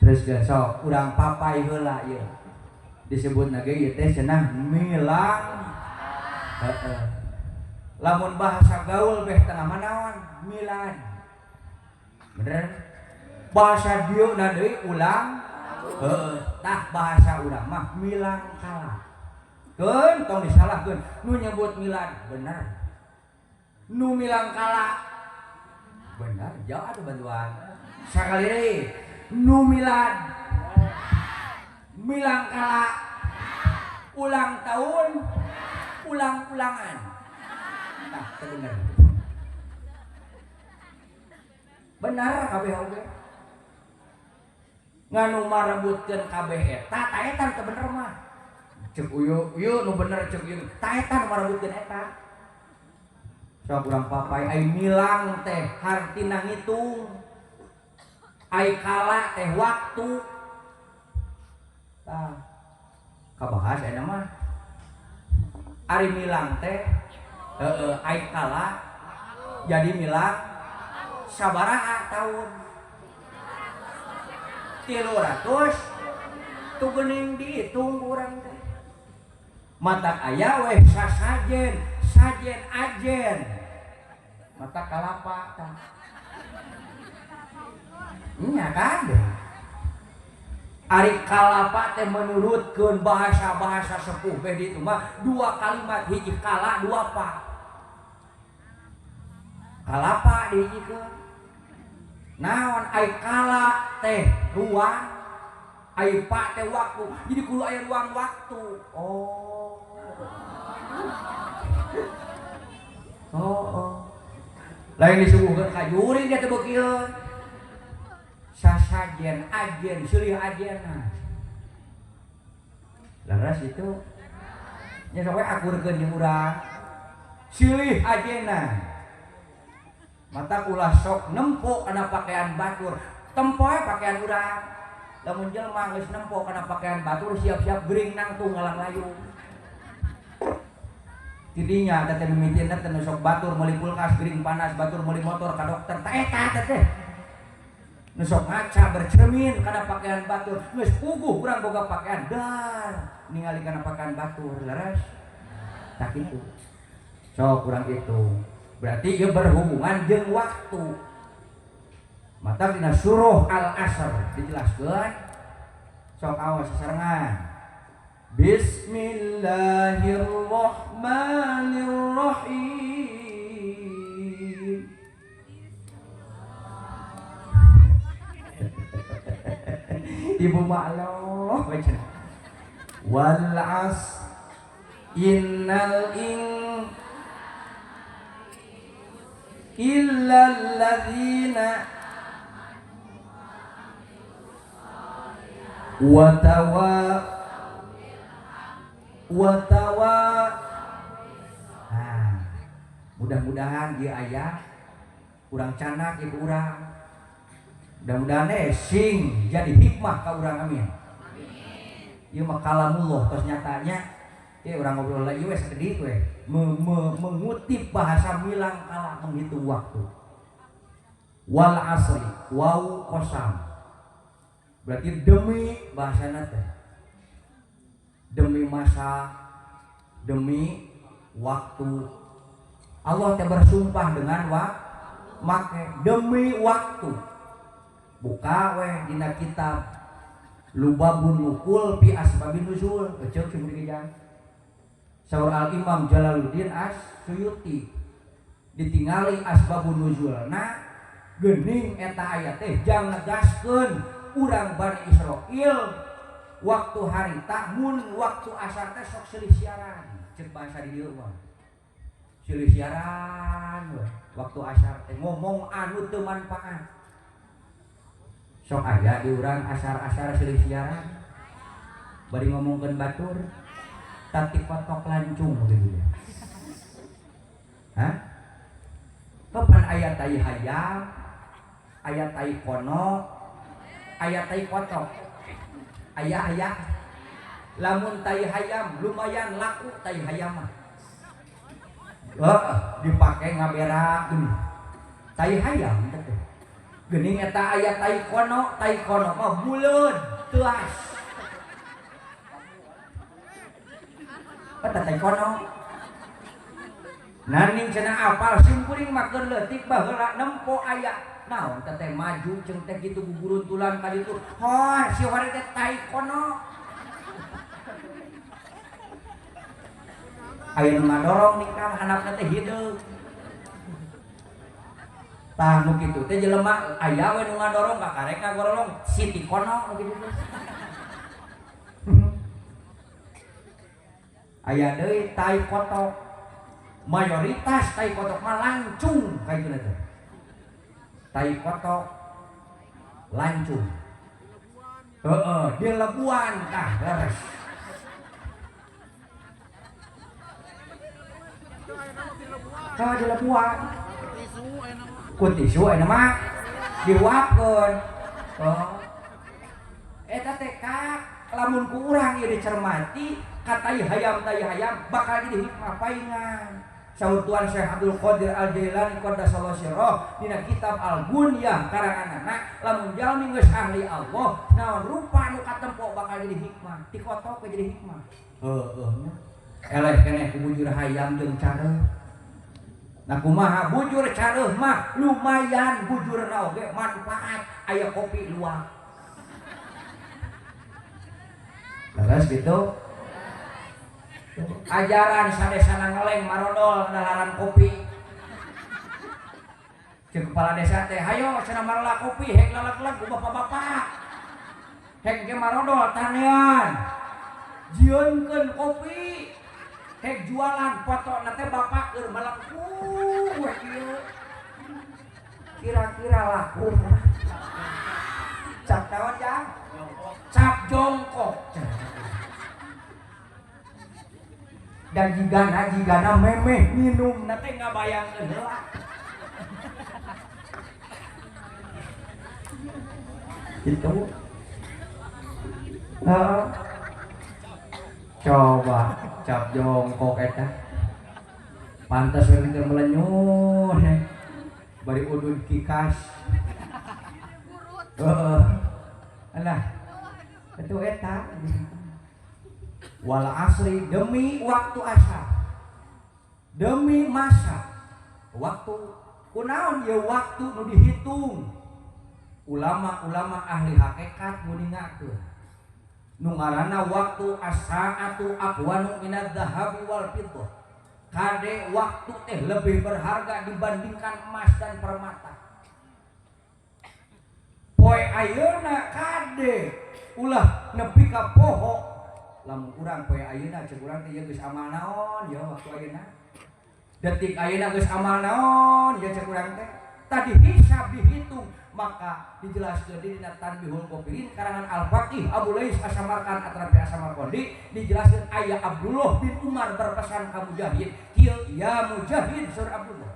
Terus geus sok urang papai heula ieu. Disebutna ge ieu teh cenah milang. Heeh. Lamun bahasa gaul beh tengah manaon milad. Bener? Bahasa dieu na deui ulang. Heeh, tah bahasa urang mah milang kala. Keun tong disalahkeun nu nyebut milad bener. Nu milang kala bener, jauh atuh bantuan. Sakali deui nu milad milang kala ulang tahun ulang-ulangan. Tah teu bener. Bener kabeh oge. Nganu marebutkeun kabeh eta ta eta teu bener mah. Cek uyu uyu nu bener cek ieu ta eta nu marebutkeun eta. Sok urang papai ai milang teh hartina ngitung. Ai kala teh waktu. Tah kabahas eta mah. Ari milang teh heeh ai kala jadi milang sabaraha tahun? 300 tuh geuning dihitung urang teh. Mata aya weh sasajen, sajen ajen. Mata kalapa tah. Nya kan? Ari kalapa teh menurutkeun bahasa-bahasa sepuh beh ditu mah dua kalimat hiji kala dua pa. Kalapa dihijikeun. Naon ai kala teh ruang, ai pa teh waktu. Jadi kudu aya ruang waktu. Oh. Oh, oh. Lain disuguhkeun ka juring dia teh beukieun. Sasajen ajen silih ajenna. Leres itu. Nya sok we akurkeun jeung urang. Silih ajenna. Mata ulah sok nempo kana pakaian batur. Tempo we pakaian urang. Lamun jelema geus nempo kana pakaian batur siap-siap gering nangtung ngalang layu. Tidinya teh teh mimitina teh nu sok batur meuli kulkas gering panas, batur meuli motor ka dokter. Ta eta teh. Nu sok ngaca bercermin kana pakaian batur. Geus puguh urang boga pakaian dar ningali kana pakaian batur leres. Tah kitu. Sok urang itu. Berarti ieu berhubungan jeung waktu. Mata dina surah Al-Asr dijelaskeun sok awas sasarengan. Bismillahirrahmanirrahim. Ibu makloh wal as innal in illa alladzina watawa watawa. Nah, mudah-mudahan ieu aya urang canak ieu urang. Mudah-mudahan sing jadi hikmah ka urang, amin. Ieu mah kalamullah tos nyatanya Oke, orang ngobrol lagi we sakedik we. Mengutip bahasa milang kala menghitung waktu. Wal asri wau kosam. Berarti demi bahasana teh. Demi masa, demi waktu. Allah teh bersumpah dengan make demi waktu. Buka weh dina kitab Lubabun Nukul fi Asbabin Nuzul, eceuk sing dikejang. Saur Al Imam Jalaluddin As-Suyuti ditingali asbabun nuzulna geuning eta ayat teh jang negaskeun urang Bani Israil waktu harita mun waktu asar teh sok silih siaran ceuk bahasa di dieu mah silih siaran we waktu asar teh ngomong anu teu manfaat sok aya di urang asar-asar silih siaran bari ngomongkeun batur tati kotok lancung gitu ya. Hah? Kapan aya tai hayam, aya tai kono, aya tai kotok. Aya aya. Lamun tai hayam lumayan laku tai hayam mah. Heeh, dipake ngaberak geuning. Tai hayam teh. Geuning eta aya tai kono mah buleud teuas. Eta tai kono. Naning cenah apal simkuring mah keur leutik baheula nempo aya naon teh teh maju jeung teh kitu guguruntulan ka ditu. Hor si hore teh tai kono. Aya nu ngadorong nikah handapna teh hideung. Tah nu kitu teh jelema aya we nu ngadorong ka karek ngagorolong si ti kono nu kitu teh. Aya deui tai kotok. Mayoritas tai kotok mah lancung ka itu teh. Tai kotok lancung. Heeh, dilebuan tah leres. Tah dilebuan. Ku tisu ayeuna mah dihuapkeun. Oh. Eta teh kak lamun ku urang ieu dicermati ka tai hayam bakal jadi hikmah paingan. Saur Tuan Syekh Abdul Qadir Al-Jailani qaddasallahu sirrah dina kitab Al-Gunyah karanganana lamun jalmi geus ahli Allah naon rupa nu katempo bakal jadi hikmah tikotok we jadi hikmah. Heueuh nya eleh keneh ku bujur hayam jeung careuh. Nah kumaha bujur careuh mah lumayan bujurna oge manfaat aya kopi luwak. Leres gitu. Ajaran sadesana ngeleng marodol dalaran kopi. Ceuk kepala desa teh hayo cenah marola kopi hek lalek-lek ku bapak-bapak. Hek ge marodol tanean. Jieunkeun kopi. Hek jualan fotona teh bapak keur melengkung we kieu. Kira-kira laku. Cap naon jang? Cap jongkok. Dan jigana memeh minum na teh ngabayangkeun heula. Gitu. Heeh. Coba cap jongkok eta. Pantes we keur melenyuh. Bari udud kikas. Heeh. Alah. Itu eta. Wal asri demi waktu asar. Demi masa. Waktu kunaon ya waktu nu dihitung. Ulama-ulama ahli hakikat nguningakeun. Nu ngaranna waktu as-saatu aqwanu minadz dzahabi wal fiddah. Kade waktu teh lebih berharga dibandingkan emas dan permata. Poe ayeuna kade ulah nepi ka poho. Lamun urang poe ayeuna ceuk urang teh ieu geus amal naon ya waktu ayeuna. Detik ayeuna geus amal naon ya ceuk urang teh. Tadi hisab dihitung maka dijelaskeun di dina Tanbihul Ghafilin karangan Al-Faqih Abu Lais As-Samarkand Atrafi As-Samarqandi dijelaskeun aya Abdullah bin Umar berpesan ka Mujahid kieu ya Mujahid sur Abdullah.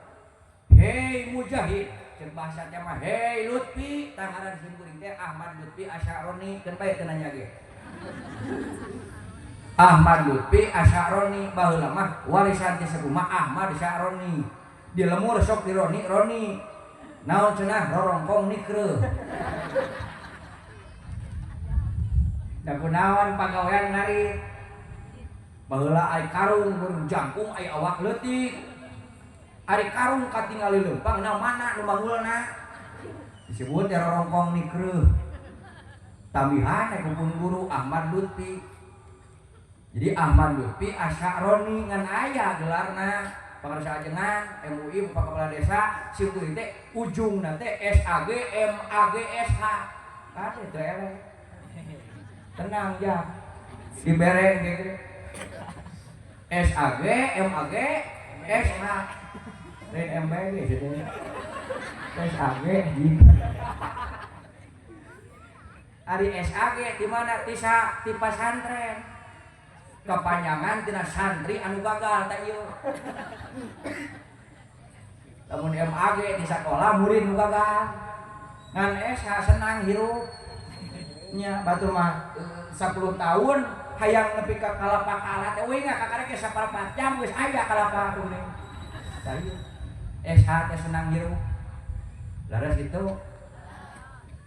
Hei Mujahid ceuk bahasa teh mah hei Lutfi tangaran sim kuring teh Ahmad Lutfi Asy'aroni keun bae teu nanya ge. Ahmad Lutfi Asy'aroni baheula mah warisan ti sakumaha Ahmad Sya'roni di lemur sok di roni roni naon cenah rorongkong nikreuh da kunaon pagawean ngarit baheula ai karung burung jangkung ai awak leutik ari karung katingali leumpang na mana nu manggulna disebut teh rorongkong nikreuh tambihan ku pun guru Ahmad Lutfi. Jadi Ahmad Lutfi Asy'aroni ngan aya gelarna pangarsa ajengan MUI Bapak Kepala Desa simkuring teh ujungna teh SAG MAG SH kade teu eleh tenang ya dibere gitu SAG MAG SH lain MBG gitu SAG ari SAG di mana tisa ti pasantren kepanjangan tina santri anu gagal teh ieu lamun MAG di sekolah murid nu gagal ngan SH senang hirup nya batur mah 10 tahun hayang nepi ka kalapa kalah teh euy kakarek ge 4 jam geus aya kalapa kuning tah ieu SH teh senang hirup laras gitu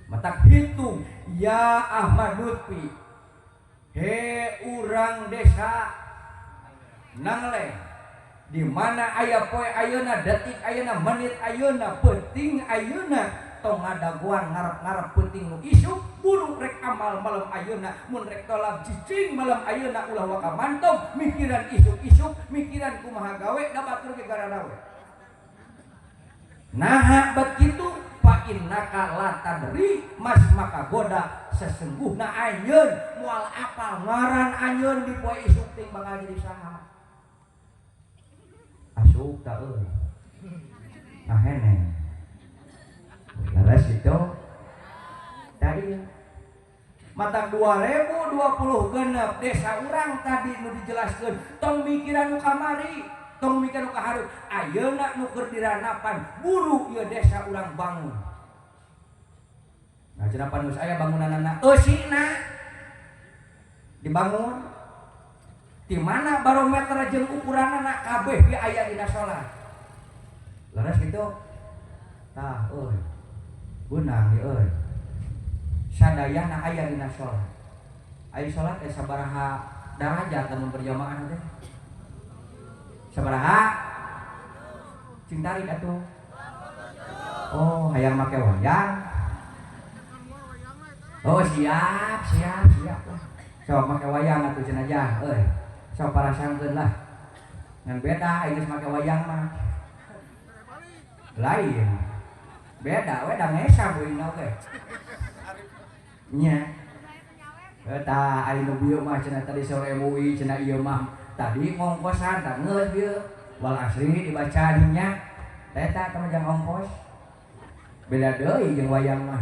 matak hitung ya Ahmad Lutfi he urang desa Nangleng di mana aya poe ayeuna detik ayeuna menit ayeuna peuting ayeuna tong ngadagoan ngarep-ngarep peuting nu isuk buru rek amal malam ayeuna mun rek tolak cicing malam ayeuna ulah waka mantong mikiran isuk-isuk mikiran kumaha gawe da batur ge gararawe naha bet kitu fa innaka la tadri mas maka goda sesungguhna anjeun moal apal ngaran anjeun di poe isuk ting bakal jadi saha asup ta euy ahene leres itu tadi mata 2020 genep desa urang tadi nu dijelaskeun tong mikiran nu kamari tong mikiran nu kahareup ayeuna nu keur diranapan buru ieu desa urang bangun. Nah cenah pan geus aya bangunanana eusina dibangun di mana barometer jeung ukuranana kabeh ge aya dina salat leres kitu tah euy beunang ieu euy sadayana aya dina salat aya salat teh sabaraha darajat lamun berjamaah teh sabaraha cing tarik atuh oh hayang make wayang oh siap siap siap lah sok make wayang atuh cenah jah euy sok parasangkeun lah ngan beda aya geus make wayang mah lain beda we da ngesa buing oge nya eta ari nu bieu mah cenah tadi sore MUI cenah ieu mah tadi ngongkosan tah geus bieu wal asri dibaca dinya eta teh mah jang ongkos beda deui jeung wayang mah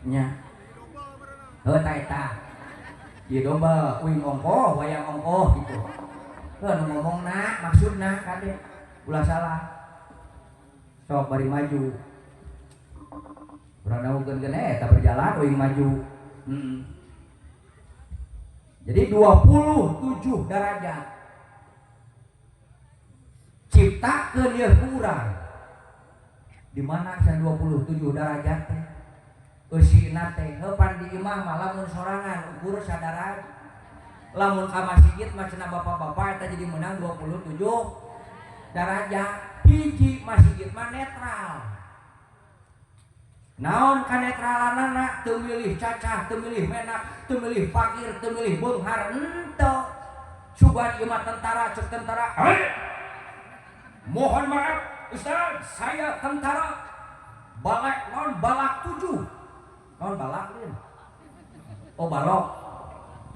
nya heuh ta eta ieu domba uing ongkoh wayang ongkoh gitu heuh nu ngomongna maksudna kade ulah salah sok bari maju urang dangukeun geun eta berjalan uing maju. Jadi 27 derajat ciptakeun ieu ku urang di mana cenah 27 derajat teh eusina teh heuh pan di imah mah lamun sorangan ukur sadaraj lamun ka masjid mah cenah bapak-bapak eta jadi menang 27 derajat hiji masjid mah netral naon kanetralanana teu milih cacah teu milih menak teu milih fakir teu milih beunghar henteu sugan ieu mah tentara cek tentara hei mohon maaf Ustaz saya tentara balak non balak 7 non balak lain oh balok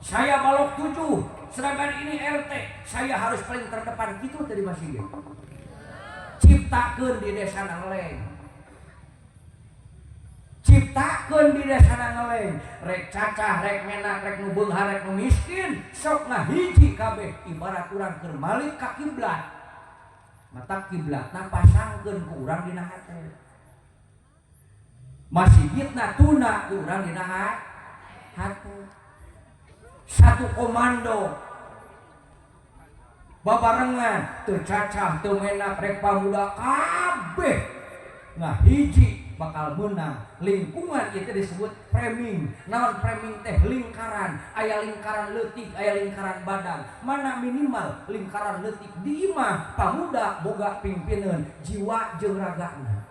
saya balok 7 sedangkan ini RT saya harus paling terdepan gitu tadi masjid ciptakeun di desa Nangleng ciptakeun di desa Nangleng rek cacah rek menak rek nu beunghar rek nu miskin sok ngahiji kabeh ibarat urang keur malik ka kiblat mata kiblatna pasangkeun ku urang dina hate masjidna tuna ku urang dina hate satu komando Babarengan teu cacah teu menak rek pamuda kabeh ngahiji bakal menang. Lingkungan itu disebut framing. Naon framing teh? Lingkaran. Aya lingkaran leutik, aya lingkaran badan. Mana minimal lingkaran leutik di imah pamuda boga pimpinan jiwa jeung ragana.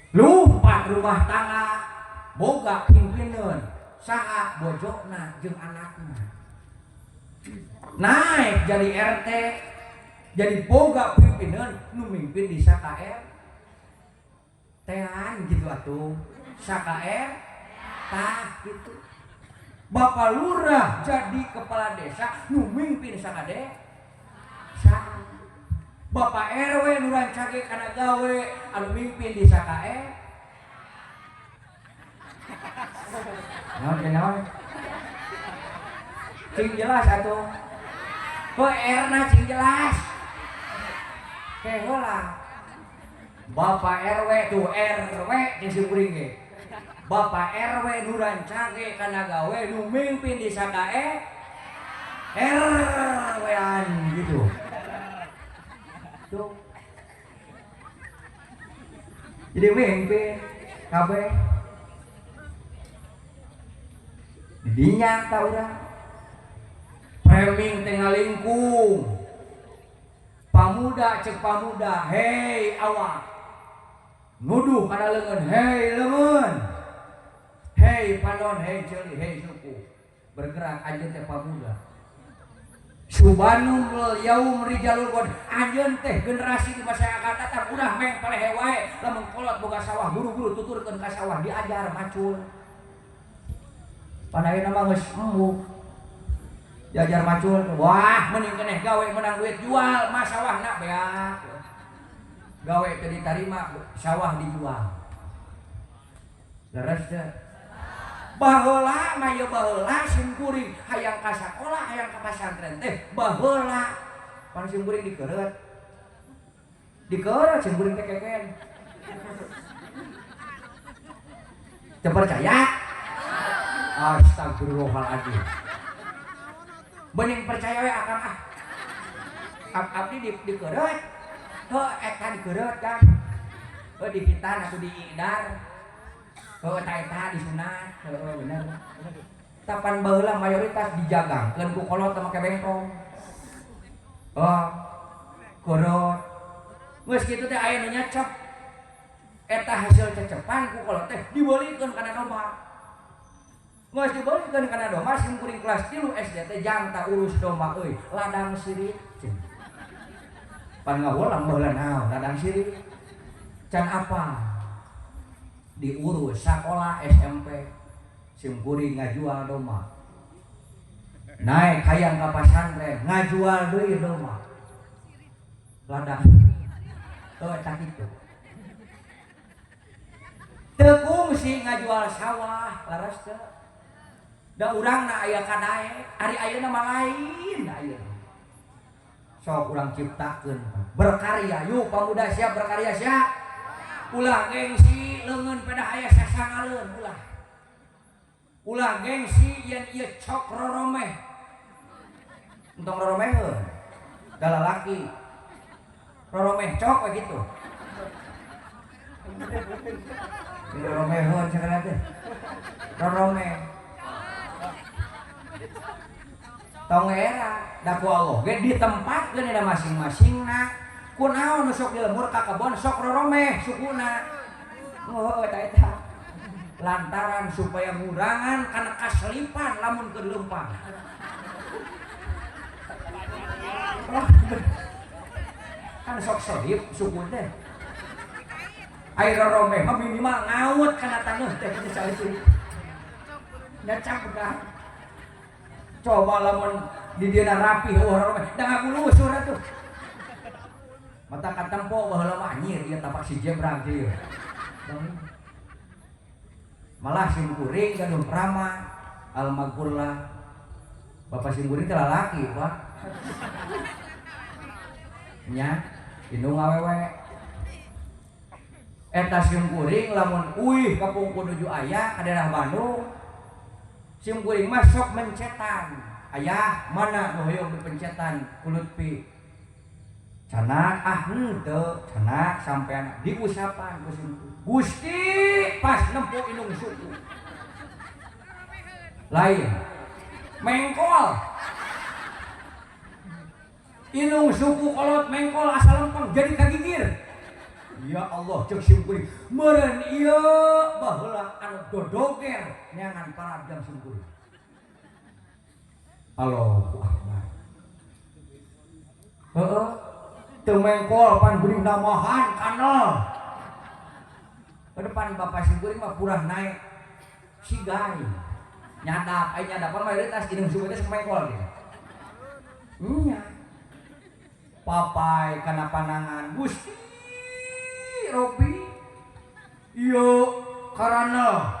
Lumpat rumah tangga boga pimpinan saha bojona jeung anakna. Naik jadi RT jadi boga pimpinan nu mimpin di SKR tean gitu atuh SKR tah gitu. Bapak lurah jadi kepala desa nu mimpin sakade sa. Bapak RW nu rancage kana gawe anu mimpin di SKR. Naon teh naon? Cing jelas atuh. Heuh R-na cing jelas. Ke heula. Bapak RW tuh RW jeung si kuring ge. Bapak RW nu rancage kana gawe nu mimpin di SKE RW-an gitu. Tuh. Jadi mimpin kabeh. Didinya ta urang. Framing tengah lingkung. Pamuda cek pamuda, hei awak. Nuduh kana leungeun, hei leungeun. Hei panon, hei ceuli, hei suku. Bergerak anjeun teh pamuda. Subanul yaum rijalul qad. Anjeun teh generasi di masa akan datang ulah meng palehe wae lamun kolot boga sawah buru-buru tuturkeun ka sawah diajar macul. Pan ayeuna mah geus embuk. Diajar macul, wah mending keneh gawe menang duit jual mah sawahna beak. Gawe teu ditarima, sawah dijual. Leres teh. Baheula mah ieu baheula sim kuring hayang ka sakola, hayang ka pasantren teh baheula. Pan sim kuring dikeureut. Dikeureut sim kuring teh keken. Teu percaya? Astagfirullahaladzim. Bening percaya we akang ah. Abdi dikeureut. Heuh eta dikeureut kan. Heuh dihitan atuh diidar. Heuh eta eta disunat. Heuh bener. Tapan baheula mayoritas dijagangkeun ku kolot teh make bengkong. Oh. Keureut. Geus kitu teh aya nu nyecep. Eta hasil cecepan ku kolot teh dibeulikeun kana domba. Geus dibeulikeun kana domba sim kuring kelas 3 SD teh jang ta urus domba euy, ladang sirit. Pan ngawulang baheula naon ladang sirit. Can apa? Diurus sakola SMP sim kuring ngajual domba. Naik hayang ka pasantren ngajual deui domba. Ladang. Heuh eta kitu. Teu kungsi ngajual sawah laras teu. Da urangna aya kadaek, ari ayeuna mah lain ayeuna. Sok urang ciptakeun berkarya, yuk pamuda siap berkarya siap. Ulah gengsi leungeun pedah aya sasangaleun ulah. Ulah gengsi yen ieu cok roromeh. Entong roromeheun. Da lalaki. Roromeh cok we kitu. Roromeheun sagala teh. Roromeh. Tong era da ku Allah ge ditempatkeun dina masing-masingna. Kunaon nu sok di lembur ka kebon sok roromeh sukuna. Oh eta eta. Lantaran supaya ngurangan kana kaselipan lamun keur leumpang. Kan sok selip suku teh. Ai roromeh mah minimal ngaut kana taneuh teh kitu saeutik. Nyacap kan. Coba lamun di dieuna rapih eueuh roromeh da ngagulusur atuh. Mata katempo baheula mah anjir ieu tapak si jebrang ieu. Malah sim kuring gaduh rama almagfurlah. Bapak sim kuring teh lalaki, Pak. Nya, indung awewe. Eta sim kuring lamun uih kapungkur nuju aya ka daerah Bandung. Sim kuring mah sok mencetan. Ayah mana nu hoyong dipencetan ku Lutfi? Canak ah henteu, canak sampean diusapan ku simkuring. Gusti pas nempo indung suku. Lain. Mengkol. Indung suku kolot mengkol asal lempeng jadi kagigir. Ya Allah cek simkuring. Meureun ieu baheula anu dodoger neangan parab jam simkuring. Allahu Akbar. Heeh. Teu mengkol pan geuning namahan kanal. Ke depan bapak simkuring mah purah naik sigai. Nyadap, ai nyadapan mayoritas indung suku teh sok mengkol dia. Nya. Papai kana panangan Gusti Robi. Ieu karana.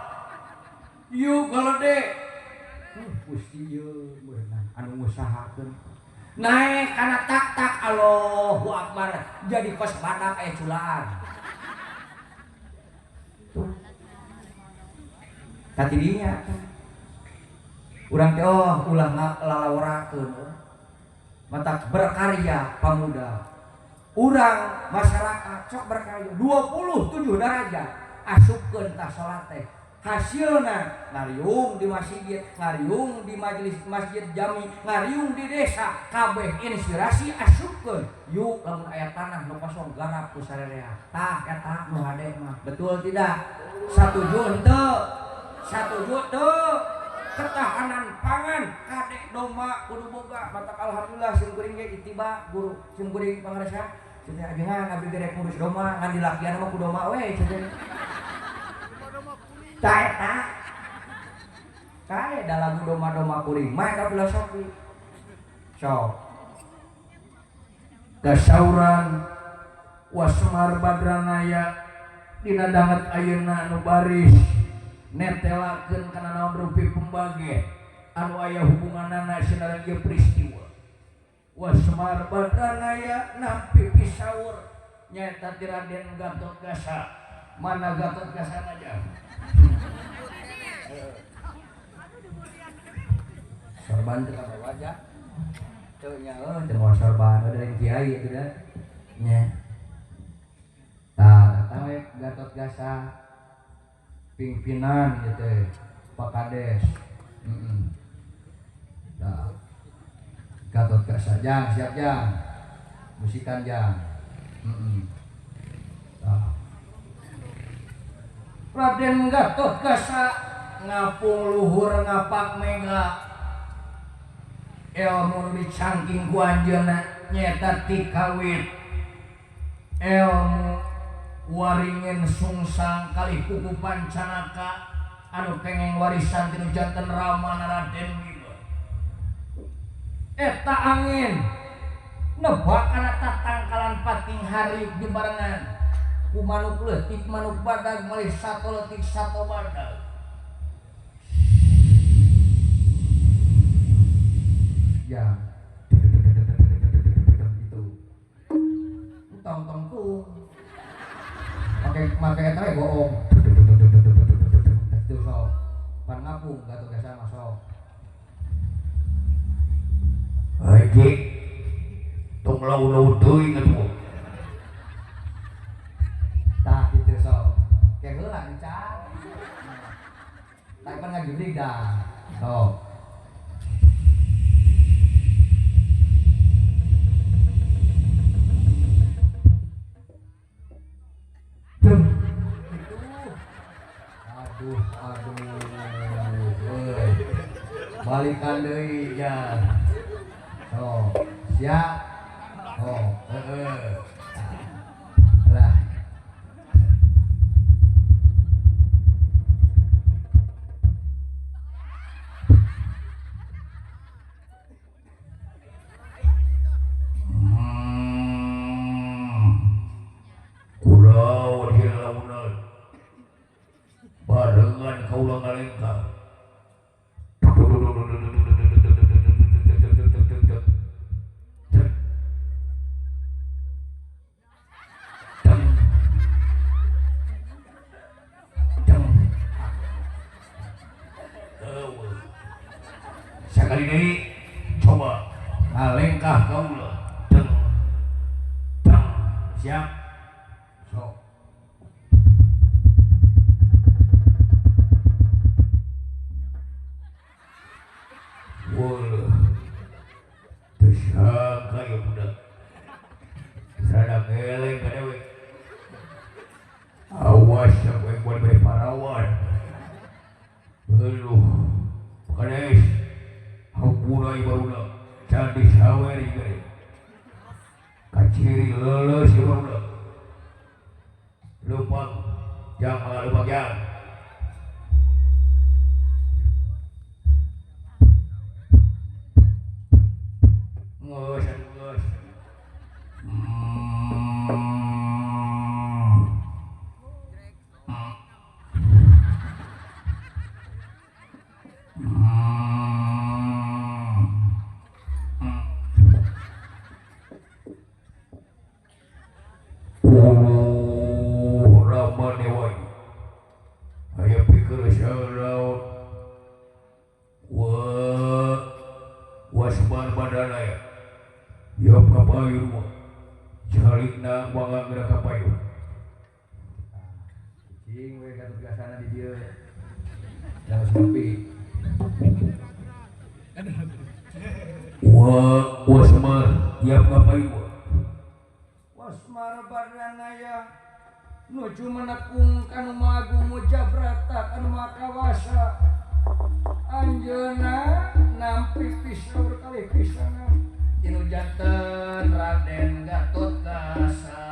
Ieu galede. Gusti ieu meureunna anu ngusahakeun. Naek kana tak-tak Allahu Akbar jadi kos badak aya culaan. Tuh. Tadinya urang teh oh ulah lalaworakeun. Matak berkarya pamuda. Urang masyarakat sok berkarya 27 derajat asupkeun tah salat teh. Hasilna ngariung di masjid, ngariung di majelis masjid jami, ngariung di desa, kabeh inspirasi asupkeun. Yuk lamun aya tanah nu kosong garap ku sarerea. Tah eta nu hade mah. Betul tidak? Satuju henteu? Satuju teu? Ketahanan pangan kade domba kudu boga. Matak alhamdulillah sim kuring ge itiba guru sim kuring pangaresa. Cenah ajengan abdi ge rek ngurus domba ngan dilakian mah ku domba we cenah. Tah eta. Kae da lagu domba-domba kuring mah eta filosofi. Sok. Kasauran Wasmar Badranaya dina danget ayeuna anu baris netelakeun kana naon rupi pembage anu aya hubunganana sareng ieu peristiwa. Wasmar Badranaya nampi pisaur nyaeta ti Raden Gatot Gasa. Mana Gatot Gasa aja? Sorban teh ka wajah. Teu nya eueuh teu mawa sorban eueuh dari kiai itu da. Nya. Tah datang we Gatot Gasa pimpinan ieu teh Pak Kades. Heeh. Tah. Gatot Gasa jang siap jang. Musikan jang. Heeh. Tah. Raden Gatot Gasa ngapung luhur ngapak mega ilmu dicangking ku anjeunna nyeta ti kawit ilmu waringin sungsang kali kuku pancanaka anu kengeng warisan tinu janten Rama Raden Bima eta angin nebak kana tatangkalan pating hari dibarengan ku manuk leutik manuk badag malih sato leutik sato badag ya gitu tong tong tung make make eta we bohong itu sok pan ngapung Gatot Gasa mah sok haji tong lau-lau teuing atuh tah kitu sok ke heula encan tah pan ngajibrig dah sok aduh aduh euy balikan deui ya sok siap oh heeh lah Kulawan hilaunan barengan kaula ngalengkah sekali deui. Ngalengkah kaula. Deng. Deng. Siap. Sok. Weuh. Teu sangka ieu budak. Sada ngeleng ka dewek. Awas sampai buat beri parawan. Aduh, Kades, hampura barudak, candi sawer juga deh. Kaciri leuleus ieu barudak. Leumpang, jang malah leumpang jang. Geus, aduh geus. Cing we Gatot Gasana di dieu. Jangan sepi. Wah, Wasmar, tiap ngapain wa? Wasmar Badranaya nuju menekung kanu Maha Agung Mujabrata kanu Maha Kawasa. Anjeunna nampi pisau berkalih pisana tinu janten Raden Gatot Gasa.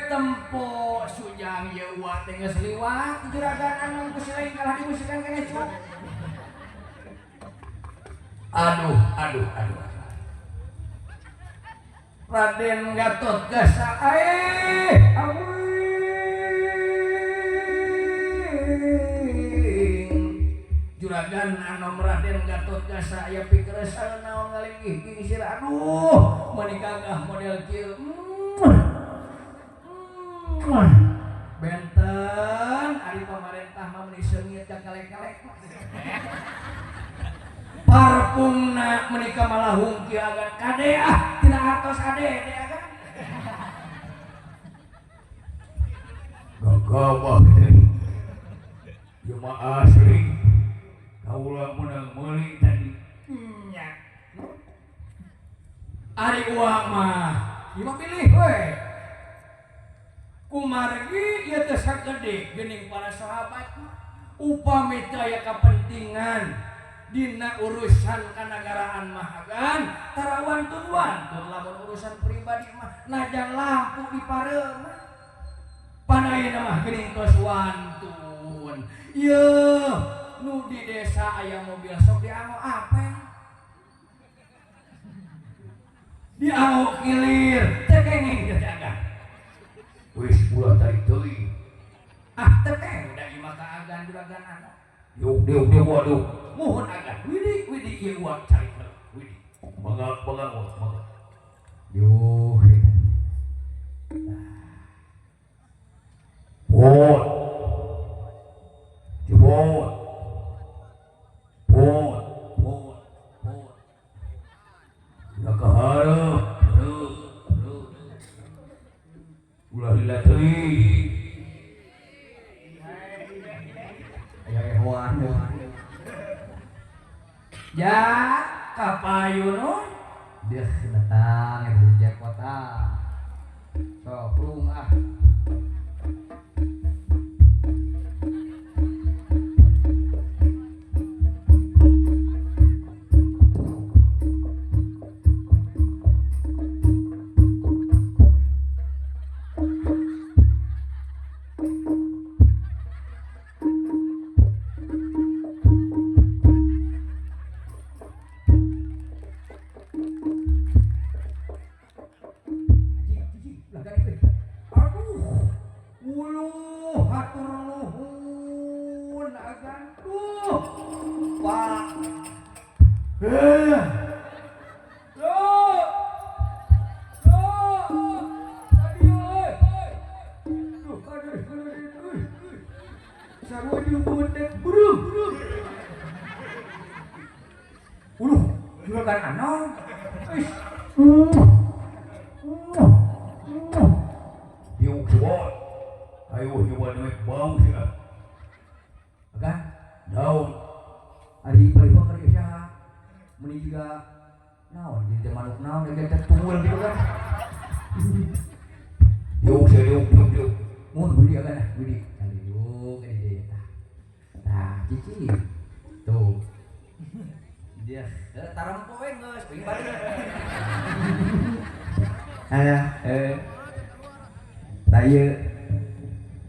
Tempo sujang ye uat geus liwat juragan anu ku silain kalah dimusikan keneh cu. Aduh, aduh, aduh. Raden Gatot Gasa awing. Juragan anom Raden Gatot Gasa aya pikeresan naon ngalinggih gingsir aduh meuni gagah model kieu. Benten ari pamarentah mah meuni seungit ka kalek-kalek. Parfumna meuni ka malahung kieu agan kade ah tina hartos ade de agan. Gagabah teh. Ieu mah asli. Kaula meunang meuli tadi. Nya. Ari uang mah ieu mah pilih we. Kumargi ieu teh sagede geuning para sahabat upami teu aya kapentingan dina urusan kanagaraan mah agan tarawan tun lamun urusan pribadi mah najan lampu dipareum pan ayeuna mah geuning tos wantun ieu nu di desa aya mobil sok dianggo apeng dianggo kilir teu kenging teh agan. Wis ulah tarik teuing. Ah teu kenging da ieu mah ka agan juragan anu. Yuk diuk diuk waduh. Muhun agan widi widi ieu uang cari heula widi. Mangga mangga mangga. Yuh. Pot. Jebot. Pot pot pot. Ulah kahareup hareup hareup. Ulah lila teuing. Aya ehoan. Ya, kapayun dia datang dari Jakarta. Sok prung ah. naon? Ish. Diuk sebot. Ayo coba duit bau sih ah. Kan? Naon? Ari palibang keur saha? Meni juga naon jadi manuk naon dia teh tunggul gitu kan. Diuk sih diuk diuk diuk. Mun budi kan ah budi. Diuk ka dieu tah. Tah cici. Tuh. Dia tarempo we geus kuing balik. Alah tah ieu.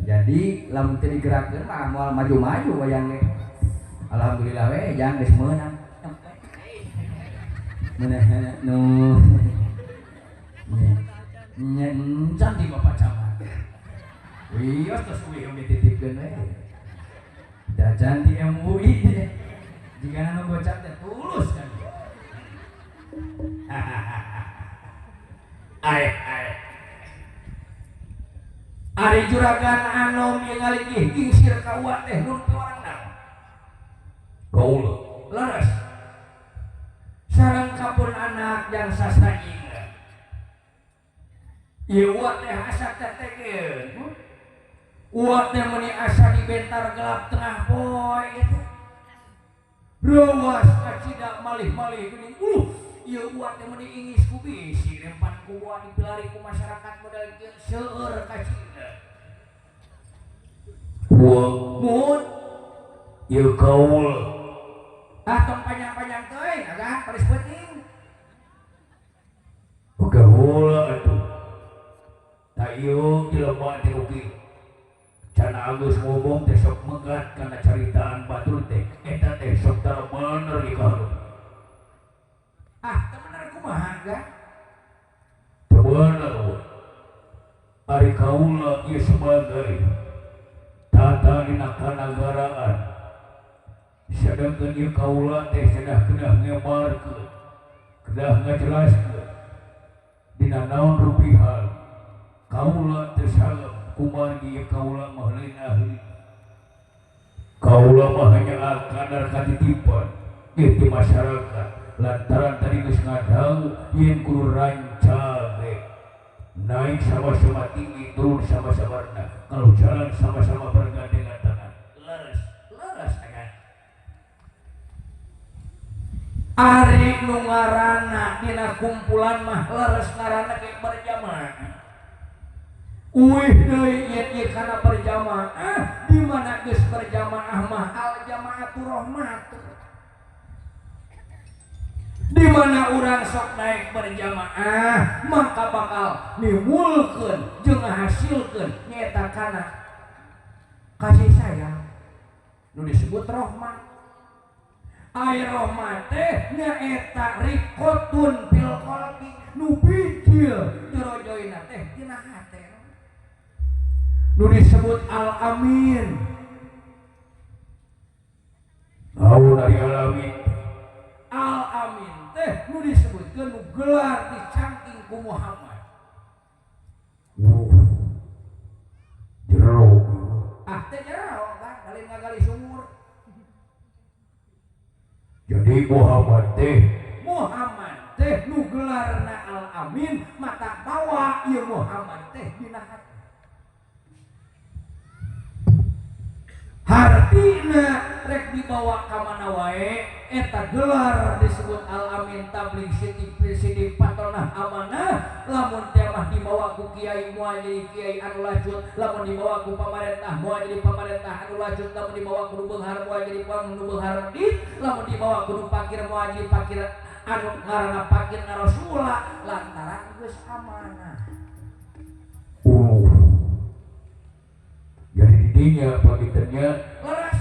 Jadi lamun teu digerakkeun mah moal maju-maju wayang ge. Alhamdulillah we jang geus meunang. Meunang nu nya encan di Bapak Camat. Wios terus uih oge titipkeun we. Da cantik MUI. Jika nu gocap teh tulus kan. Ai ai. Ari juragan anom ieu ngaligih gingsir ka uwa teh nun piwarang naon? Kaula. Leres. Sareng kapun anak yang sasaing. Ieu uwa teh asa tetegeun. Uwa teh meuni asa dibentar gelap tengah poe gitu. Reuwas kacida malih-malih geuning. Ieu uwa teh meuni ingis ku bisi rempan ku uwa dipilari ku masyarakat modal kieu seueur kacida. Uwa Mun ieu kaula. Ah tong panjang-panjang teuing agan paris penting. Oke heula atuh. Ta ieu jelema teh oge. Can Agus ngomong teh sok megat kana caritaan batur teh eta teh sok tara bener di kaharup. Ah teu bener kumaha ga? Teu bener we. Ari kaula ieu sebagai tata dina kanagaraan. Sedengkeun ieu kaula teh sedah kedah ngebarkeun, kedah ngajelaskeun dina naon rupi hal. Kaula teh salem kumargi ieu kaula mah lain ahli. Kaula mah hanya akadar katitipan ieu ti masyarakat lantaran tadi geus ngadau yen kudu rancage naik sama-sama tinggi turun sama-sama rendah kalau jalan sama-sama bergandengan tangan. Leres leres agan. Ari nu ngaranna dina kumpulan mah leres ngaranna ge berjamaah. Uih deui yen ieu kana berjamaah di mana geus berjamaah mah al jamaatu rahmat. Di mana urang sok naik berjamaah maka bakal nimbulkeun jeung ngahasilkeun nyaeta kana kasih sayang nu disebut rahmat. Ai rahmat teh nyaeta rikotun fil qalbi nu bijil jero-joina teh dina hate nu disebut al amin. Naon ari al amin? Al amin teh nu disebutkeun nu gelar dicangking ku Muhammad. Jero. Ah teh jero kan lain ngagali sumur. Jadi Muhammad teh Muhammad teh nu gelarna al amin mata bawa ieu Muhammad teh dina hati. Hartina rek dibawa ka mana wae eta gelar disebut al amin tabligh sidik sidik patonah amanah. Lamun teh mah dibawa ku kiai moal jadi kiai anu lacut, lamun dibawa ku pamarentah moal jadi pamarentah anu lacut, lamun dibawa ku nu beunghar moal jadi nu beunghar dit, lamun dibawa ku nu pakir moal jadi pakir anu ngaranna pakir ngarasula lantaran geus amanah. Jadi didinya pagiternya leres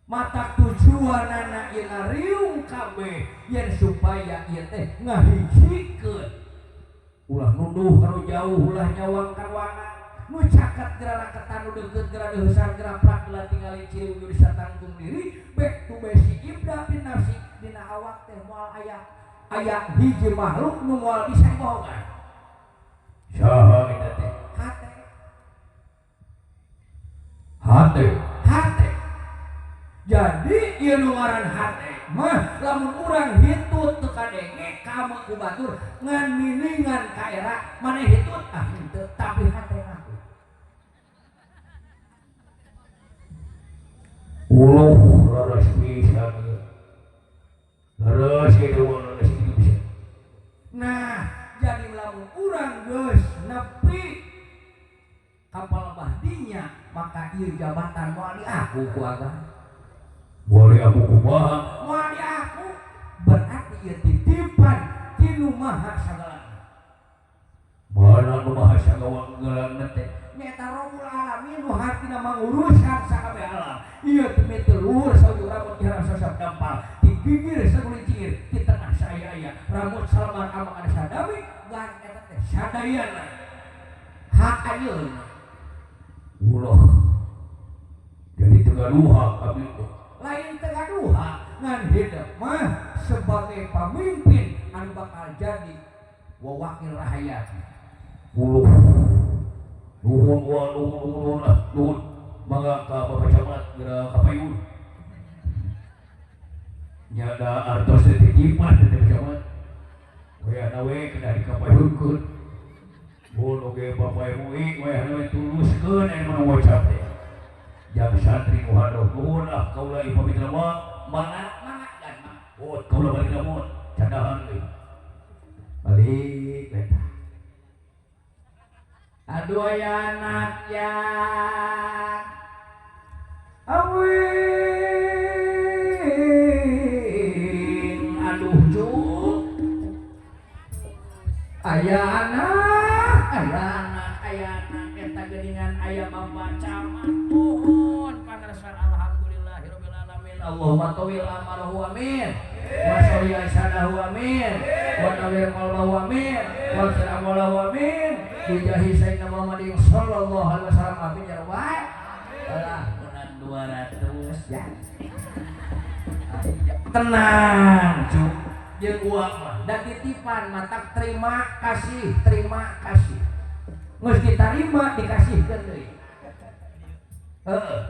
mata tujuanana ieu ngariung kabeh yen supaya ieu teh ngahijikeun ulah nuduh kanu jauh ulah nyawang karwana nu caket geura raketan nu deukeut geura deuheusan geura prak geura tingali ciri wujud satangtung diri back to basic ibda bin nafsi dina awak teh moal aya aya hiji makhluk nu moal bisa dibohongan. Saha eta teh? Hate. Hate. Hate. Jadi ieu nu ngaran hate mah lamun urang hitut teu kadenge ka ku batur ngan miningan ka era maneh hitut ah henteu tapi hate ngaku. Uluh leres pisan. Leres kitu leres kitu pisan. Nah, jadi lamun urang geus nepi kapal bahdinya maka ieu jabatan moal diaku ku agama. Moal diaku kumaha? Moal diaku berarti ieu titipan ti nu maha sagalana. Mana nu maha sagalana teh? Nyaeta Rabbul Alamin nu hartina mangurusan sakabeh alam. Ieu teh mete luhur saujur rambut ihram sasap dampal, ti gigir sagulincir, ti tengah saya-aya, rambut salman amak ada sadami, gan eta teh sadayana. Hak ayeuna. Ulah. Jadi tegaduha abdi teh. Lain tegaduha ngan hidup mah sebagai pamimpin anu bakal jadi wawakil rahayat. Uluh. Nuhun wa nuhun nuhun ah nuhun. Mangga ka Bapak Camat geura ka payun. Nya da artos teh titipan teh Bapak Camat. Wayahna we kedah dikapayunkeun. Mun oge Bapak MUI wayahna we tuluskeun aya nu ngocap teh. Jam santri nu hadoh nuhun ah kaula ieu pamit mah mangga mangga dan mangga. Oh kaula balik lamun candahan euy. Balik eta. Aduh aya anak yang awing aduh cuk aya anak aya anak aya anak eta geuningan aya bapak camat nuhun pangarsa alhamdulillahirabbil alamin Allahumma tawil amarahu amin wa sholli asyadahu amin wa nawwir qalbahu amin wa siramalahu amin bijahi sayyidina Muhammadin sallallahu alaihi wasallam amin ya rabbal alamin. Lah 200 ya. Tenang cuk jeung uang mah da titipan matak terima kasih geus ditarima dikasihkeun deui. Heeh.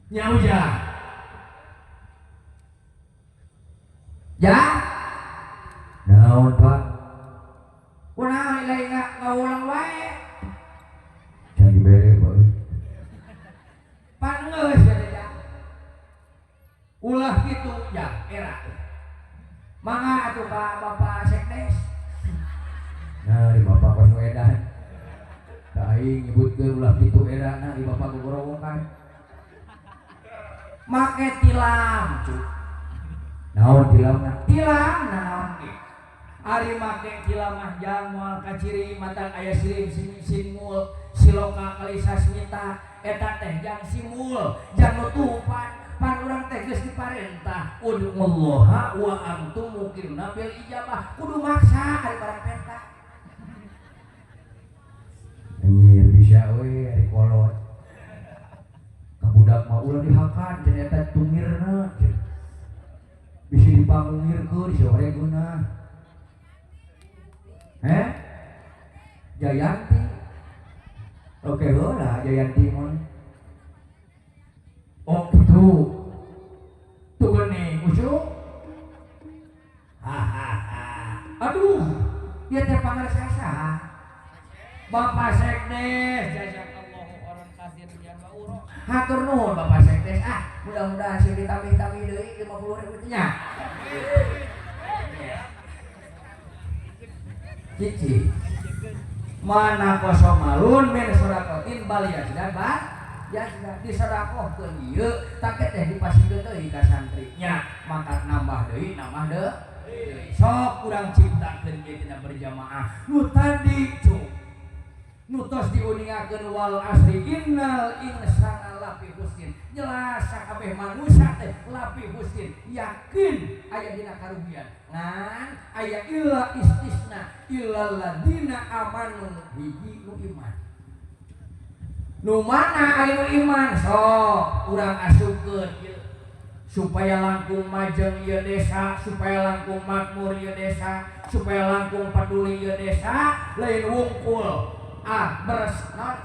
Nya ujah. Ya. Naon Pak? Kunaon ilahi ngaulang wae. Can dibere Pak. Pan geus ya. Ulah kitu ya era. Mangga atuh ka Bapak Sekdes. Nah, di Bapak kos nu edan. Da aing nyebutkeun ulah kitu erana di Bapak gogorowokan. Make tilam cuk. Naon tilamna? Tilam naon ge? Ari make tilam mah jang moal kaciri matang aya sirim simul siloka kalisasmita eta teh jang simul jang nutupan pan urang teh geus diparentah ud'ullaha wa antum muqinuna bil ijabah kudu maksa ari barang penta. Anjir bisa we ari kolot. Ka budak mah ulah dihakan cenah eta tungirna cenah. Bisi dipangungirkeun sore geunah. Heh? Jayanti. Oke heula Jayanti mah. Oh gitu. Tuh geuning usuk. Hahaha. Aduh, ieu teh pangarsa saha? Bapak Sekdes jazakallahu khairan katsiran ya uro. Hatur nuhun Bapak Sekdes ah, mudah-mudahan sing ditambih-tambih deui 50.000 teh nya. Cici. Mana kosomalun min sodakotin bal yazdan ba yazdan disodakohkeun ieu take teh dipasikeun deui ka santri nya mangkat nambah deui nambah deui. Sok urang ciptakeun ieu tina berjamaah nu tadi cuk nu tos diuningakeun wal asri innal insana lafi husnin jelas sakabeh manusia teh lafi husnin yakin aya dina karugian ngan aya illa istisna illal ladina amanu hiji nu iman nu mana aya nu iman sok urang asupkeun ieu supaya langkung majeng ieu desa supaya langkung makmur ieu desa supaya langkung peduli ieu desa lain wungkul ah beres non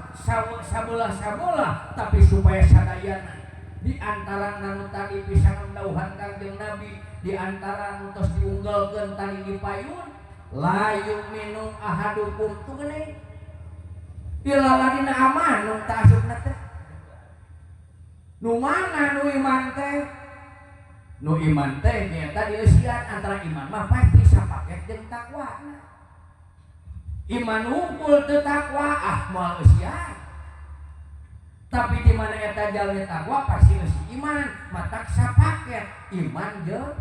sabelah-sabelah tapi supaya sadayana Di antara nu tadi pisangan dauhan Kangjeng Nabi, di antara nu tos diunggalkeun tadi di payun, la yu'minu ahadukum tuh geuning. Ilaladina amanu ta asupna teh. Nu mana nu iman teh? Nu iman teh nyaeta dieusian antara iman mah pasti sapaket jeung takwa. Iman unggul teu takwa ah moal eusian. Tapi di mana eta jalmi takwa pasti eusi iman, matak sapaket iman jeung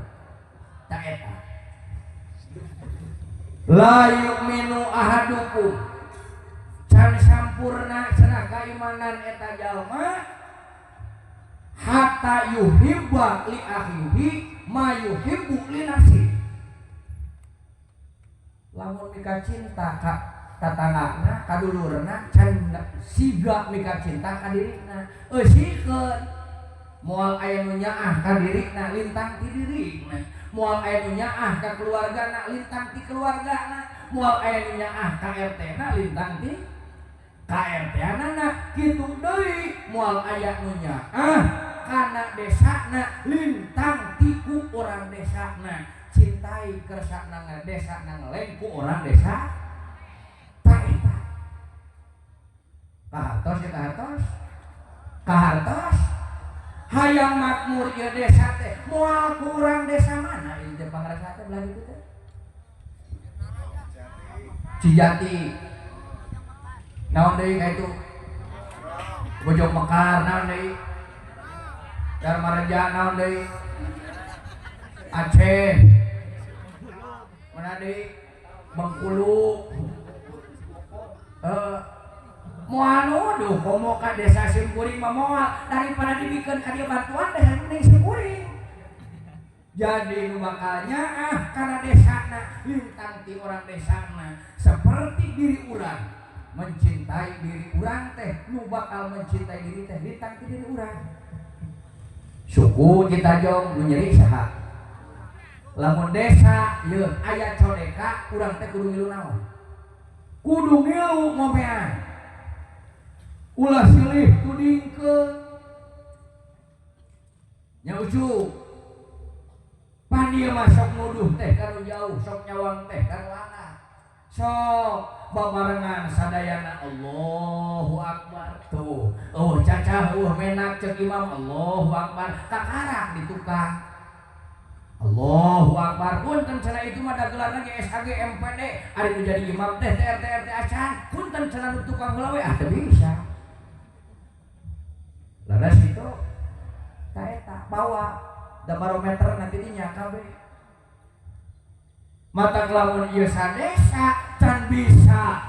ta eta. La yu'minu ahadukum can sampurna cenah kaimanan eta jalma hatta yuhibba li akhihi ma yuhibbu li nafsi. Lamun mika cinta ka tatanggana ka dulurna can siga mika cinta ka dirina, eusikeun moal aya nu nyaah ka dirina lintang ti dirina, moal aya nu nyaah ka keluargana lintang ti keluargana, moal aya nu nyaah ka RT na lintang ti ka RT na, kitu deui moal aya nu nyaah kana desana lintang ti ku urang desana. Cintai kersana desa ngeleng ku orang desa ta eta. Kahartos ya kahartos, kahartos hayang makmur ieu desa teh moal ku urang desa mana ieu teh pangrasa teh belah ditu teh Cijati naon deui ka itu Bojong Mekar naon deui Darmareja naon deui Aceh mana deui Bengkulu moal nuduh komo ka desa simkuring mah moal daripada dibikeun ka dieu bantuan desa mending simkuring. Jadi nu bakal nyaah kana desana lintang ti orang desana seperti diri urang mencintai diri urang teh nu bakal mencintai diri teh lintang ti diri urang. Suku Citajong nu nyeri saha? Lamun desa yeuh aya codeka urang teh kudu ngilu naon? Kudu ngilu ngomean. Ulah silih tudingkeun. Nya ucu. Pan ieu mah sok nuduh teh ka nu jauh, sok nyawang teh ka nu anak. Sok babarengan sadayana Allahu Akbar tuh. Eueuh cacah eueuh menak ceuk imam Allahu Akbar kakarak di tukang. Allahu Akbar punten cenah itu mah da gelarna ge SAG MPD ari nu jadi imam teh TRT RT acan punten cenah nu tukang heula we ah teu bisa. Laras itu ta eta bawa da barometer nanti dinya kabeh. Mata lamun ieu sadesa can bisa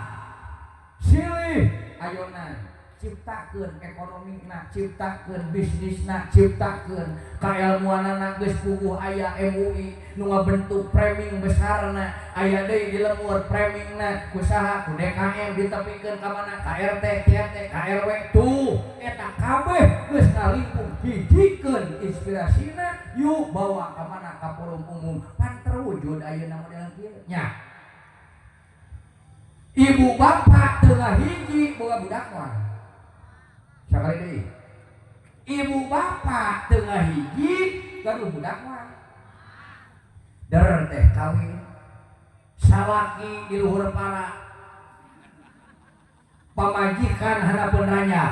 silih ayeuna ciptakeun ekonomina, ciptakeun bisnisna, ciptakeun kailmuanana geus puguh aya MUI nu ngabentuk framing besarna, aya deui di lembur framingna ku saha ku DKM ditepikeun ka mana ka RT, TRT, ka RW tuh eta kabeh geus ngalingkung hijikeun inspirasina yuk bawa ka mana ka forum umum pan terwujud ayeuna model kieu nya. Ibu bapak tengah hiji boga budak mah sakali deui ibu bapak tengah hiji gaduh budak mah der teh kawin salaki di luhur para pamajikan handapeun ranya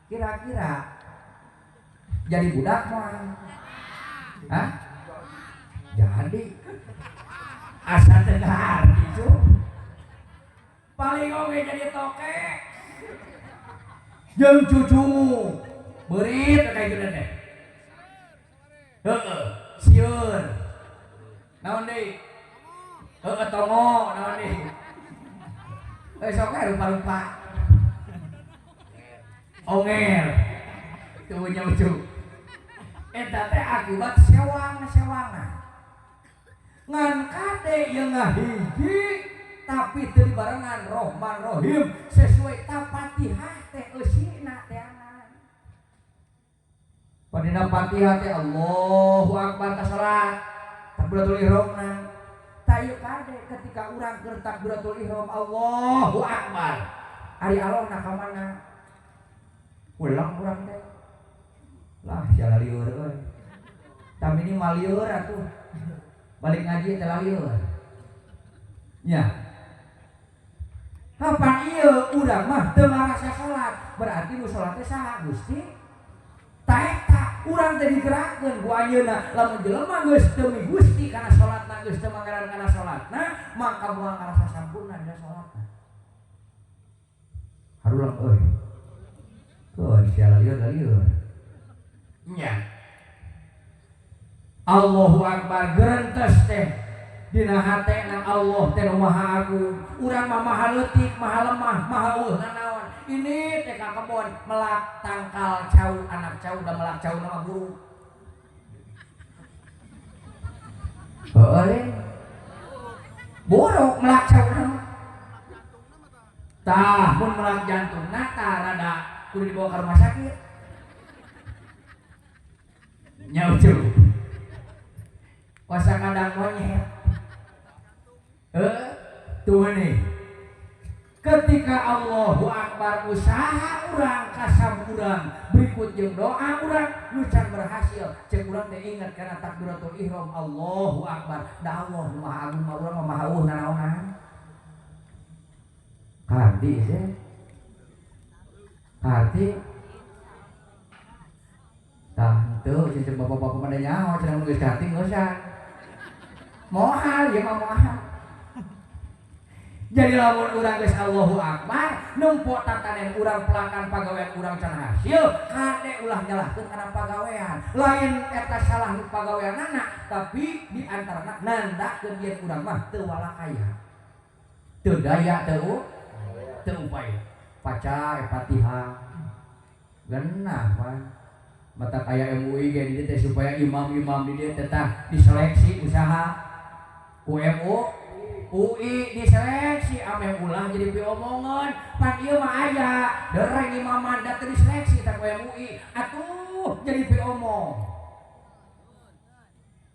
kira-kira jadi budak mah hah jadi asa tegar gitu paling oge jadi toke jeung cucumu beurit kayak gitu teh heeh sieun naon deui heeh tongo naon deui sok we rupa-rupa onger tuh nya ucu eta teh akibat sewang-sewangan ngan kade ieu ngahiji tapi teu dibarengan Rohman Rohim sesuai Fatihah teh eusina teh anan. Padina Fatihah teh Allahu Akbar ta salat takbiratul ihramna. Tah ieu kade ketika urang keur takbiratul ihram Allahu Akbar. Ari Allahna ka mana? Ulang urang teh. Lah sia lieur euy. Tah minimal lieur atuh. Balik ngaji teh lieur. Nya. Kapan ieu urang mah teu ngarasa salat, berarti nu salat teh saha Gusti? Ta eta urang teh digerakkeun ku anjeunna lamun jelema geus teu migusti kana salatna geus teu mangaran kana salatna, maka moal ngarasa sampurna dina salatna. Harulang euy. Keun sia lieur-lieur. Nya. Allahu Akbar gerentes teh dina hatena Allah teh nu maha agung. Urang mah maha leutik, maha lemah, maha eueuh nanaon. Ini teh ka kebon melak tangkal cau, anak cau da melak cau nama guru. Heueuh. Borok melak cau nama. Tah mun melak jantungna tah rada kudu dibawa ke rumah sakit. Nya ucup. Kosa kadang monyet. Tuh nih. Ketika Allahu Akbar usaha urang kasab urang berikut jeung doa urang nu can berhasil ceuk urang teh ingat kana takbiratul ihram Allahu Akbar da Allah Maha Agung mah urang mah maha eueuh nanaonan. Karti sih. Karti. Tah henteu cicing bapak-bapak pada nyaho cenah mun geus karti ngeusan. Moal ieu mah moal. Jadi lamun urang geus Allahu Akbar nempo tatanen urang pelakan pagawean urang can hasil kade ulah nyalahkeun kana pagawean. Lain eta salah nu pagaweanana tapi di antarana nandakeun yen urang mah teu walakaya. Teu daya teu upaya. Paca Fatihah. Genah pan. Mata kaya MUI ge di dieu teh supaya imam-imam di dieu teh tah diseleksi usaha ku MU UI diseleksi ameh ulah jadi piomongan pan ieu mah aya dereng imaman da teu diseleksi tah ku MUI atuh jadi piomong.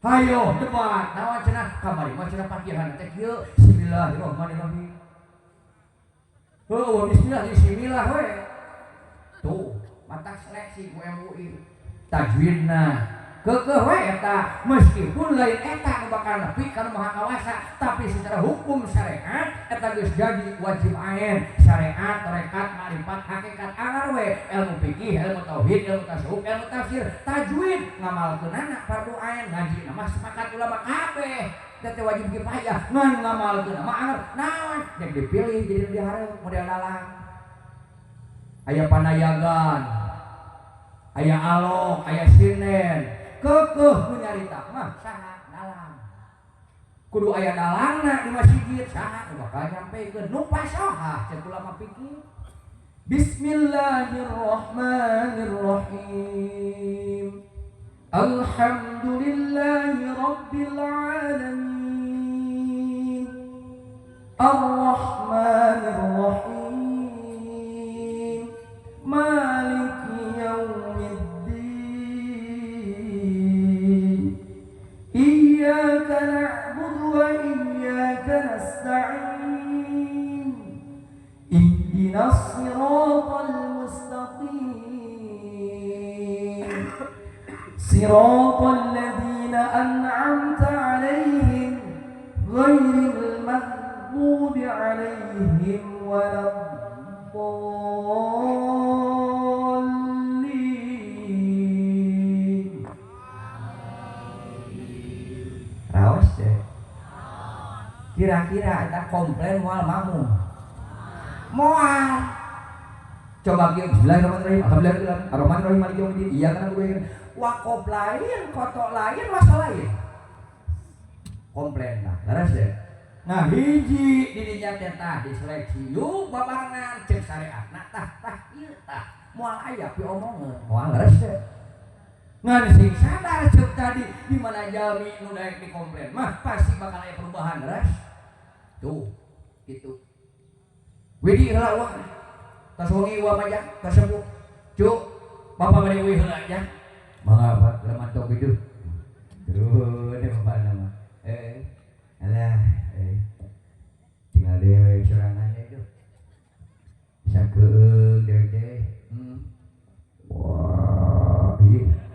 Hayo debat naon cenah kamari mah cenah Fatihah teh kieu bismillahirrahmanirrahim. Heuh bismillah bismillah we. Tuh mata seleksi ku MUI tajwidna kekeh we eta meskipun lain eta nu bakal nepi kana maha kawasa tapi secara hukum syariat eta geus jadi wajib ain syariat tarekat ma'rifat hakikat angar we ilmu fikih ilmu tauhid ilmu tasawuf ilmu tafsir tajwid ngamalkeunana fardu ain ngaji mah sepakat ulama kabeh teh wajib kifayah ngan ngamalkeun mah angar naon jeung dipilih jadi nu dihareup model dalang aya panayagan aya alok aya sinden kekeh nu nyarita mah saha dalang kudu aya dalangna di masjid saha nu bakal nyampekeun nu pasohah ceuk ulama fikih. Bismillahirrahmanirrahim. Alhamdulillahi rabbil alamin. Arrahmanir rahim. Maliki yaumiddin. Iyyaka na'budu wa iyyaka nasta'in. Ihdinas siratal mustaqim. Siratal ladzina an'amta 'alaihim ghairil maghdubi 'alaihim waladdallin. Raos deh. Kira-kira eta komplain moal mamu. Moal. Coba kieu bismillahirrahmanirrahim. Alhamdulillah arrahmanirrahim maliki yaumiddin. Iyyaka na'budu wa iyyaka nasta'in. Wakob lain, kotok lain, wasa lain. Komplain lah, leres deh. Nah hiji didinya teh tah diseleksi yuk babarengan cek syariatna tah tah ieu tah moal aya piomongeun moal leres deh. Ngan sing sadar cek tadi di mana jalmi nu daek dikomplain mah pasti bakal aya perubahan leres. Tuh gitu. Widi heula wah. Tos wengi uang aja, tos sepuh. Cuk, bapak bade uih heula aja. Mangga Pak, geura mantok gitu. Terus deh bapak nama. Alah, tinggal dewek sorangan itu. Sakeung dewek teh. Wah, iya.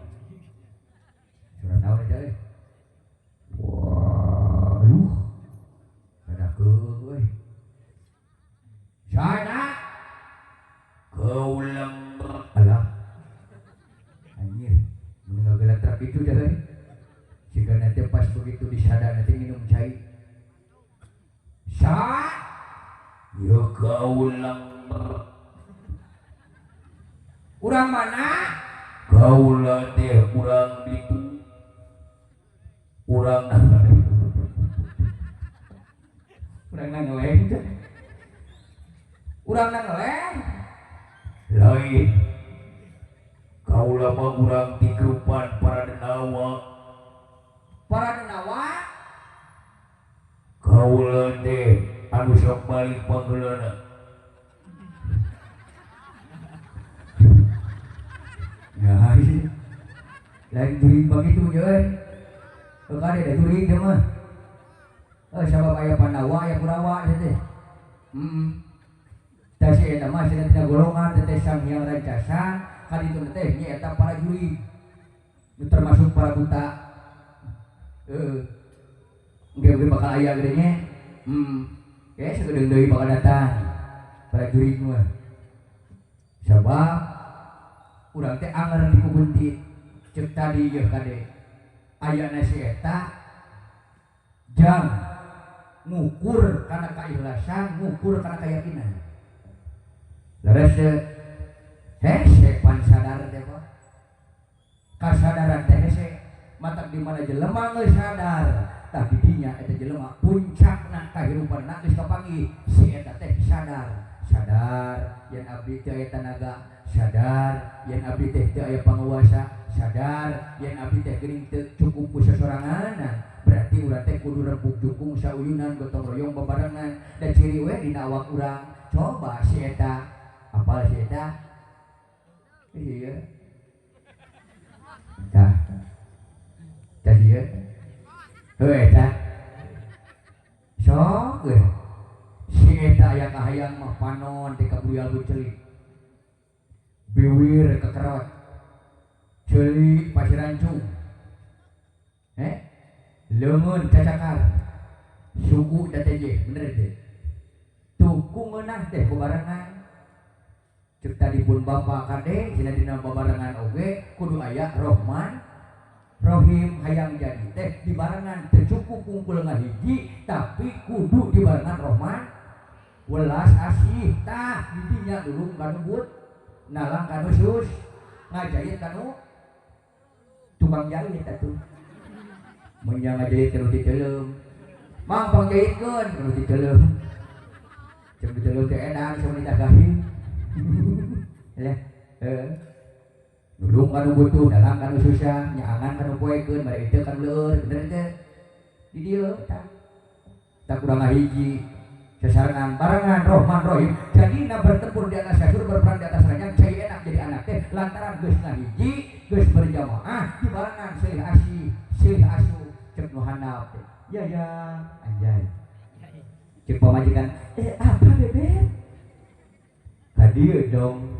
begitu disada nanti minum cai sa ya kaulang urang mana kaula teh urang ditu urang urang nangeleng urang nangeleng lain kaula mah urang ti kerupan para denawa para denawa kaula teh anu sok balik panggeulana. Ya, lain jurig begitu je. Kade da jurig teh mah. Sabab aya Pandawa aya Kurawa teh. Heeh. Tah si eta mah cenah tina golongan teh Sang Hyang Rancasa kaditu teh nya eta para jurig. Nu termasuk para buta. Heeh. Engke bakal aya gede nya. Heeh. Ya sagedeung deui bakal datang para jurig mah. Sabab urang teh anger dikukunti cek tadi yeuh kade ayana si eta jang ngukur kana keikhlasan, ngukur kana keyakinan. Leres hese pan sadar teh Pak. Kasadaran teh hese matak di mana jelema geus sadar tah di dinya eta jelema puncakna kahirupanna geus kapanggih si eta teh sadar. Sadar yen abdi teh aya tanaga, sadar yen abdi teh teu aya panguasa, sadar yen abdi teh geuning teu cukup ku sasoranganan. Berarti urang teh kudu rempuk jukung sauyunan gotong royong babarengan da ciri we dina awak urang. Coba si eta apal si eta iya tah tah ieu heuh eta sok we si eta aya kahayang mah panon teh kabuyal celik biwir kekerot ceuli pasir rancung leungeun cacakar suku dateje bener teh tuku ngeunah teh babarengan cek tadi pun bapak kade cenah dina babarengan oge kudu aya Rohman Rohim hayang jadi teh dibarengan teu cukup kungkul ngahiji tapi kudu dibarengan Rohman welas asih tah didinya dulung kanu but nalang kanu sus ngajahit kanu tukang jahit atuh mun nya ngajahit kanu titeuleum mang pangjahitkeun kanu titeuleum cek titeuleum teh edan sama ditagahi leh heuh nulung kanu butuh nalang kanu susah nyaangan kanu poekeun bari teu kanu leueur bener teh di dieu tah tah kurang ngahiji sesarengan barengan Rohman Rohim jadi na bertempur di atas kasur berperang di atas ranjang cai enak jadi anak teh lantaran geus ngahiji geus berjamaah di barengan silih asih silih asuh cek nu handap teh ya ya anjay cek pamajikan apa bebek ka dieu dong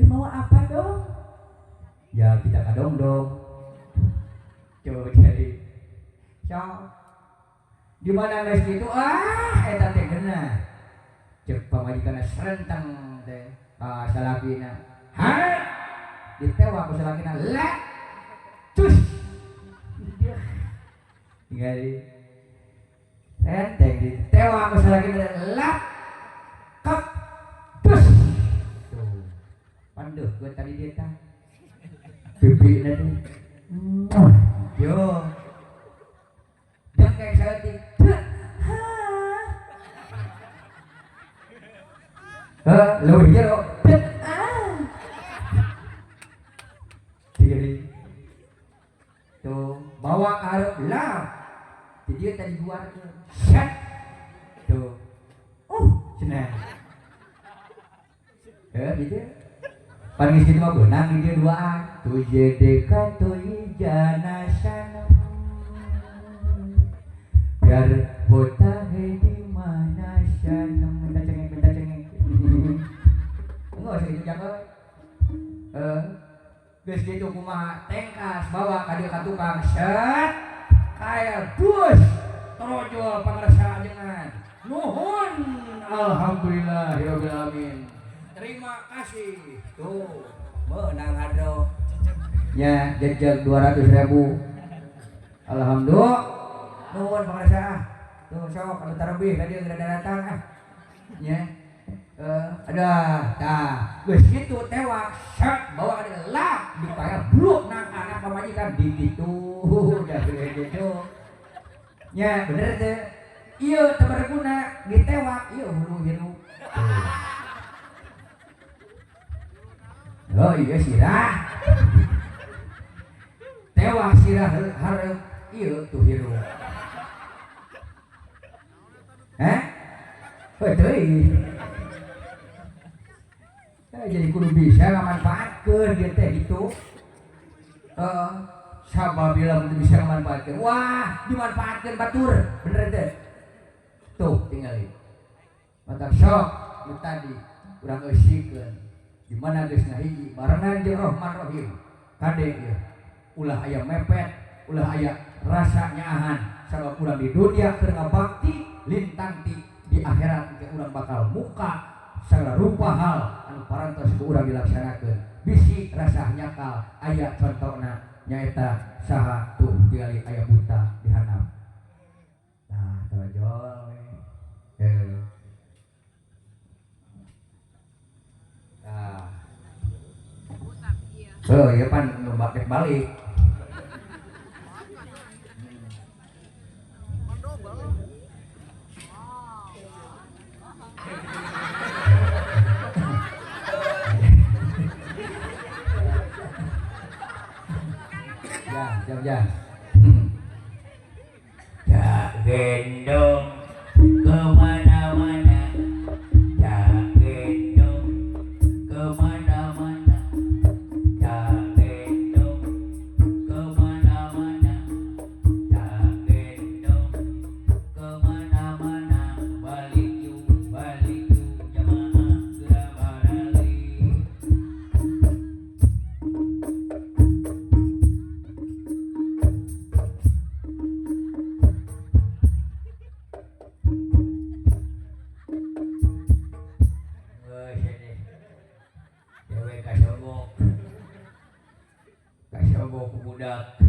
mau apa dong ya kita kadong dong coba cari sok di mana geus kitu ah eta teh geunah cek pamajikanna serenteng teh ka salakina ha ditewak ku salakina la cus tinggal enteng ditewak ku salakina la kap cus tuh pandeuh gue tadi dia tah pipina teh yo dengkek saeutik heh leuwih jero ah diri tuh bawa ka hareup lah di dieu tadi guarkeun set tuh cenah heh gitu pan geus kitu mah beunang di dieu duaan tuje deka tuy jana sana biar hota he di mana sana minta cengek enggak usah gitu jangan geus kitu kumaha tengkas bawa ka dieu ka tukang set kaya bus torojol pangrasa ajengan nuhun alhamdulillahirabbil alamin terima kasih tuh meunang hadro nya jejeg 200.000 Alhamdulillah. Nuhun pangarsa ah. Tuh sok anu tarabih ka dieu geura datang ah. Nya. Ada tah geus kitu tewak set bawa ka dieu lap dipaya bluk nang anak pamajikan di kitu dah gitu. Nya bener teh. Ieu teu berguna ditewak ieu hulu hirup. Oh iya sirah. Tewak sirah hareup ieu tuh hirup. Hah? Heuh teuing. Jadi kudu bisa ngamanfaatkeun ieu teh gitu. Heeh. Sabab bila teu bisa ngamanfaatkeun, wah dimanfaatkeun batur, bener teh. Tuh tingali. Mata sok nu tadi urang eusikeun. Di mana geus ngahiji barengan jeung Rahman Rahim. Kade ieu. Ulah aya mepet, ulah aya rasa nyaahan sabab urang di dunia keur ngabakti lintang ti di akhirat ke urang bakal muka segala rupa hal anu parantos ku urang dilaksanakeun. Bisi rasa nyakal aya contona nyaeta saha tuh tingali aya buta di handap. Nah, torojol we. Nah. Oh, ieu pan nu balik. Ya, jam jam. Tak gendong kemana-mana, tak gendong kemana-mana, tak gendong kemana-mana, tak gendong kemana-mana, balik yuk, jamaah segera balik. Dewe kasogok, kasogok budak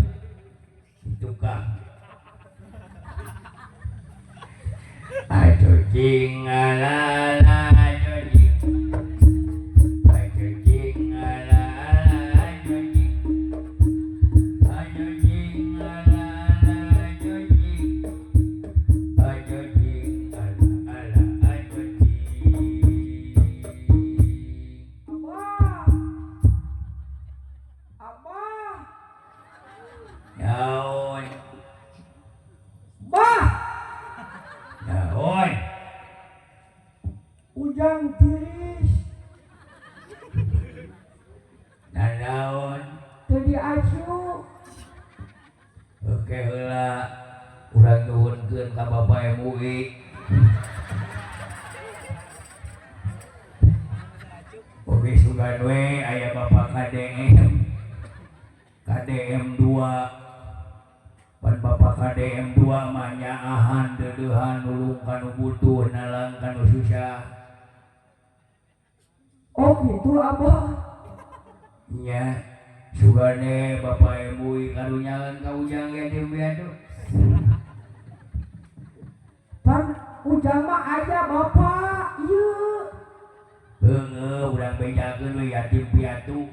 tukang. Aduh cing alala aduh cing, aduh cing alala aduh cing, aduh cing alala aduh cing, aduh cing alala aduh cing. Abah, abah, Naon, bah, naon, ujang tiris, nanaon. Teu diacu. Oke heula urang nuhunkeun ka Bapak MUI. Oke sugan we aya Bapak KDM. KDM 2. Pan Bapak KDM 2 mah nyaahan deudeuhan nulung kanu butuh nalang kanu susah. Oh gitu abah. Nya sugane Bapak MUI karunyaeun ka Ujang yatim piatu. Pan Ujang mah aya Bapak ieu. Heungeuh urang bejakeun we yatim piatu.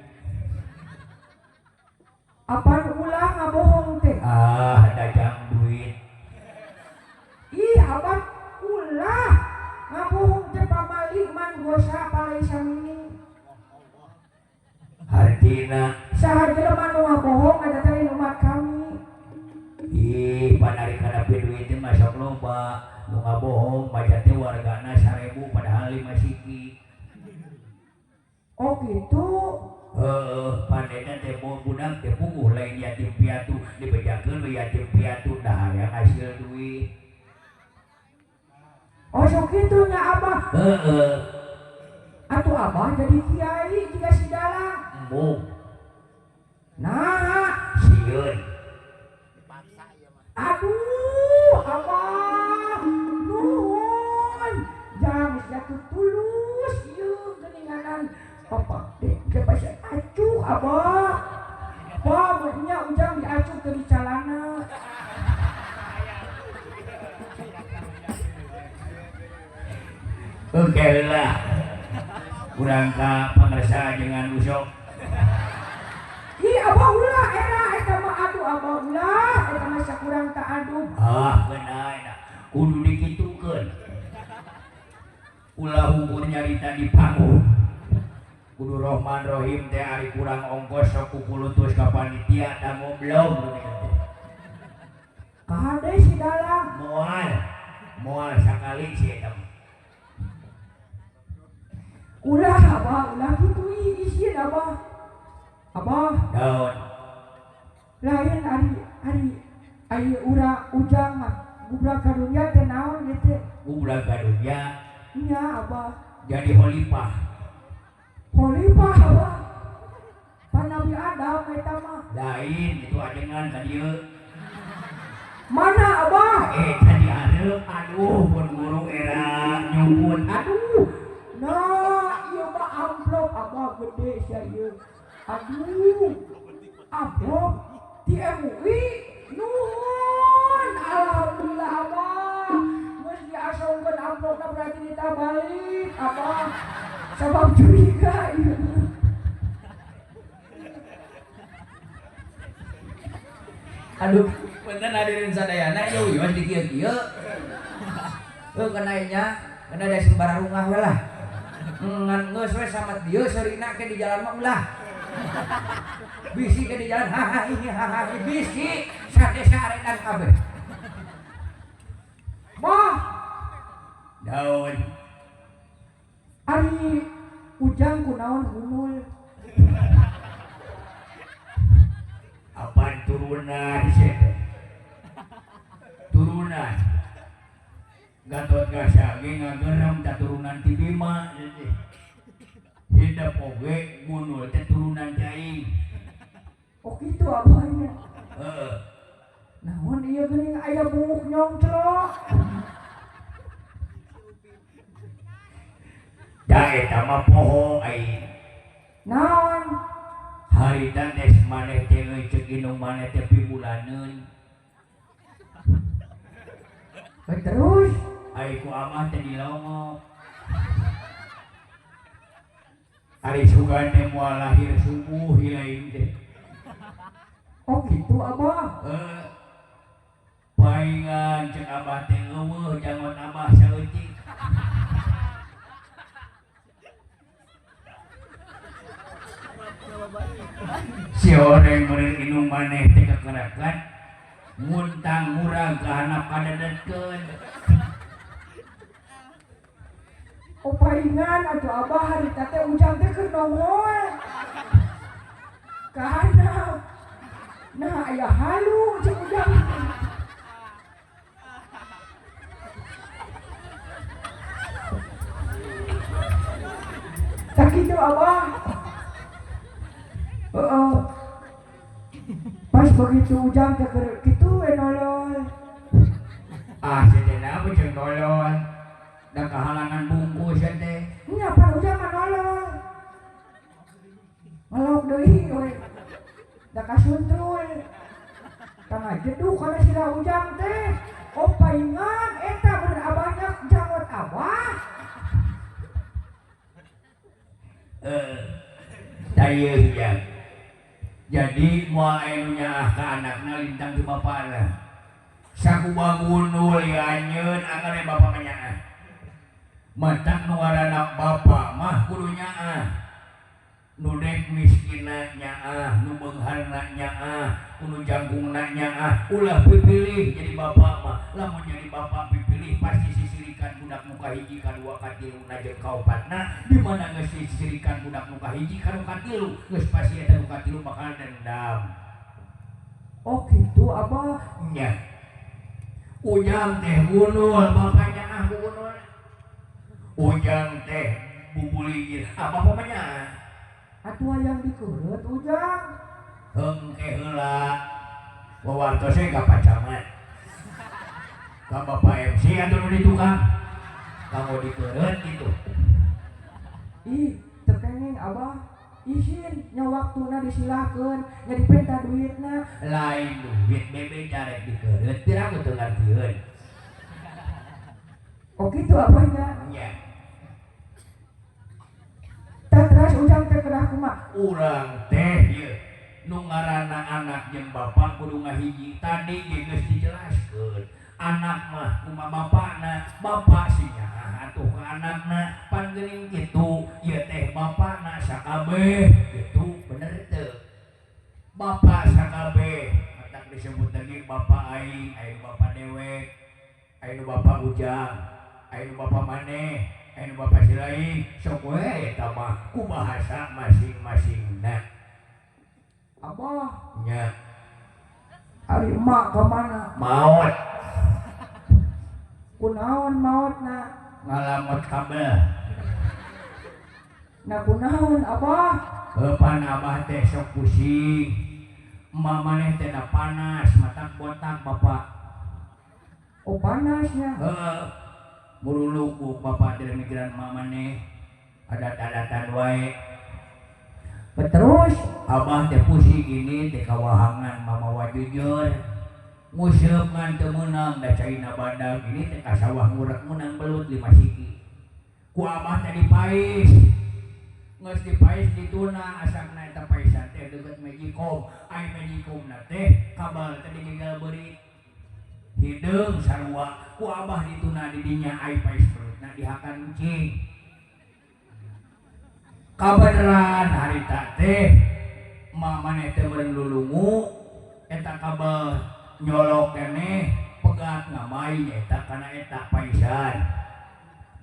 Apaan ulah ngabohong teh? Ah, dajang duit. Ih, abah ulah ngabohong teh pamali man gosa palaisa mini. Hartina saha jelema nu ngabohong eta teh lain umat kami. Ih, panari kana duit teh mah sok loba. Nu ngabohong maja teh wargana 1000 padahal 5 siki. Oh gitu. Heeh, paneta teh budak teh puguh lain yatim piatu dibejakeun we yatim piatu dah hayang hasil duit. Oh sok kitu nya abah. Heeh. Atuh abah jadi kiai jiga si dalang. Embung. Nah, sieun. Aduh, abah. Nuhun. Jangan jatuh tulus ieu geuninganan. Bapak deh, dia pasti acuh abah. Bah, nya Ujang diacuh ke di calana. Oke lah. Urang ka pangersa dengan usok. Ih abah ulah era eta mah aduh abah ulah eta mah sakurang tak aduh. Ah benar kudu dikitukeun. Ulah hukur nyarita di panggung. Kudu Rohman Rohim teh ari kurang ongkos sok kukulutus ka panitia da ngoblong. Kahade si dalang moal moal sakali si eta. Ulah abah ulah kitu isin abah. Abah daun lain ari ari ari ura ujang mah gubrak kadunya teh naon ieu teh? Gubrak kadunya nya abah jadi khalifah. Khalifah abah pan Nabi Adam eta mah lain itu ajengan ka dieu. Mana abah? Tadi hareup aduh pun guru era nyumpun aduh. Nah ieu mah amplop abah gede sia ieu. Aduh, amplop di MUI nuhun alhamdulillah abah geus diasongkeun amplopna berarti ditabalik abah sabab curiga ieu. Aduh, punten hadirin sadayana ieu wios di kieu-kieu. Heuh kana nya, kana da sembarang rungah we lah. Ngan geus we samat dieu seurina ke di jalan mah ulah. Bisi ke di jalan hahaha hahaha bisi sadesa aredan kabeh. Mah daun ari ujang kunaon hunul. Apaan turunan sih teh? Turunan Gatot Kaca ge ngagerem ta turunan ti Bima teh. Hidup oge gunul teh turunan ti aing. Oh kitu abahnya. Heeh. Naon ieu geuning aya buuk nyongclok. Da eta mah poho aing. Naon? Harita des maneh teh euy ceuk indung maneh teh pibulaneun. Terus ai ku amah teh dilongo. Ari sugan teh moal lahir subuh hilain teh. Oh gitu abah. Heeh. Paingan ceuk abah teh eueuh jangon abah saeutik. Si oreng meureun indung maneh teh kakerakan muntang murag ka handap kadedetkeun. Oh paingan atuh abah harita teh ujang teh keur nongol. Ka handap. Nah aya halu ceuk ujang. Tak kitu abah. Heeh. Pas begitu ujang teh keur kitu we nolol. Ah cenah apa jeung nolol? Da kahalangan bungkus teh. Nya pan ujang mah nolol. Ngelok deui we. Da kasuntrul. Tangga jeduk kana sirah ujang teh. Oh paingan eta bener abahnya jangot abah. Tah ya. Jadi moal aya nu nyaah ka anakna lintang ti bapana. Sakumaha gunul ieu anjeun anggar we bapa mah nyaah. Matak nu ngaranna bapa mah kudu nyaah. Nu dek miskinna nyaah, nu beungharna nyaah, kudu jangkungna nyaah, ulah pipilih jadi bapa mah. Lamun jadi bapa pipilih pasti sisirikan budak nu kahiji, kadua, katilu, jeung kaopatna. Di mana geus sisirikan budak nu kahiji, ka nu katilu, geus pasti eta nu katilu bakal dendam. Oh kitu abah. Nya. Ujang teh gunul, bapa nyaah ku gunul. Ujang teh bubuligir, ah bapa mah nyaah. Atuh hayang dikeureut ujang. Hengke heula. Wawartos we ka Pak Camat. Ka Bapak MC atuh nu di tukang. Kanggo dikeureut kitu. Ih, teu kenging abah. Izin nya waktuna disilahkeun, nya dipenta duitna. Lain duit bebe jarek dikeureut, piraku teu ngartieun. Oh kitu abahnya. Nya. Urang teh ieu nu ngaranna anak jeung bapak kudu ngahiji. Tadi ge geus dijelaskeun. Anak mah kumaha bapakna, bapak sih nyaah atuh ka anakna. Pan geuning kitu ieu teh bapakna sakabeh kitu bener teu? Bapak sakabeh matak disebut lagi bapak aing, aya nu bapak dewek, aya nu bapak ujang, aya nu bapak maneh, aya nu bapak si lain, sok we eta mah ku bahasa masing-masingna. Abah nya. Ari emak ka mana? Maot. Kunaon maotna? Ngalamot kabel. Nah kunaon abah? Pan abah teh sok pusing. Emak maneh teh da panas, matak botak bapak. Oh panasnya. Heeh. Muruluk ku bapak teh mikiran emak maneh. Adat-adatan wae. Terus abah teh pusing ini teh kawahangan mama wajujur. Nguseup ngan teu meunang da caina badag ini teh ka sawah ngurek meunang belut 5 siki. Ku abah teh dipais. Geus dipais dituna asakna eta paisan teh deukeut Magicom. Ai Magicomna teh kabal teh digigal beurit. Hideung sarua ku abah dituna di dinya ai pais belutna dihakan ucing. Kabeneran harita teh emak maneh teh meureun lulungu eta kabel nyolok keneh pegat ngamai eta kana eta paisan.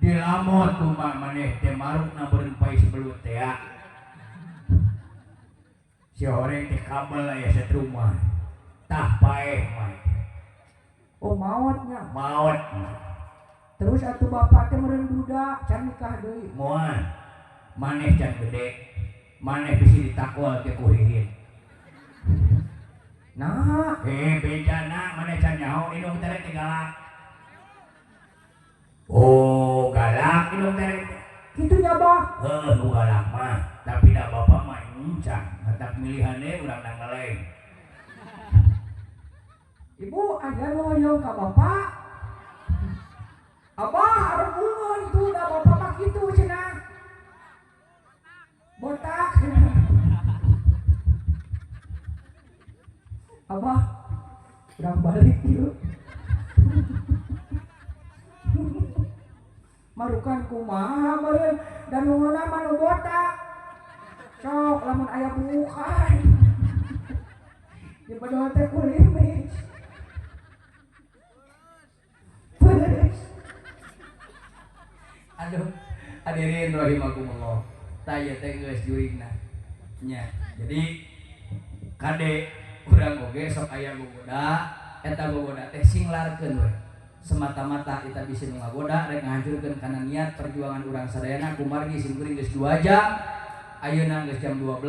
Dilamot ku emak maneh teh marukna meureun pais belut teh. Si horeng teh kabel aya satrumah. Tah paeh mah. Oh maotnya. Maot. Terus atuh bapak teh meureun duda can nikah deui. Moal. Maneh can gede. Maneh bisi ditakwal ke ku hihin. Nah, bejana maneh can nyaho indung teh teh galak. Oh, galak indung teh. Kitu nya bah. Heuh, nu galak mah, tapi da bapak mah encan, matak milihane urang nanggeleng. Ibu aya nu hoyong ka bapak. Abah areungeun tuh da bapak mah kitu cenah. Botak. Abah, urang balik yuk. Marukan kumaha meureun dan nunguna mah nu botak. Sok lamun aya bukan. Di bedol teh kulimis. Pedes. Aduh, hadirin rahimakumullah. Tah ieu teh geus jurigna. Nya, jadi kade urang oge sok aya gogoda, eta gogoda teh singlarkeun we. Semata-mata kita bisa nu ngagoda rek ngahancurkeun kana niat perjuangan urang sadayana kumargi sim kuring geus 2 jam. Ayeuna geus jam 12,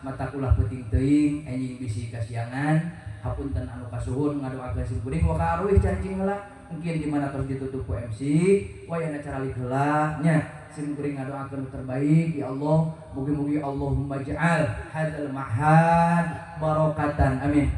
mata ulah peuting teuing enjing bisi kasiangan. Hapunten anu kasuhun ngadoakeun sim kuring wa ka aruih cancing heula. Mungkin di mana terus ditutup ku MC, wayahna cara heula nya. Sim kuring ngadoakeun nu terbaik ya Allah, mugi-mugi Allahumma ja'al hadzal ma'had barakatan amin.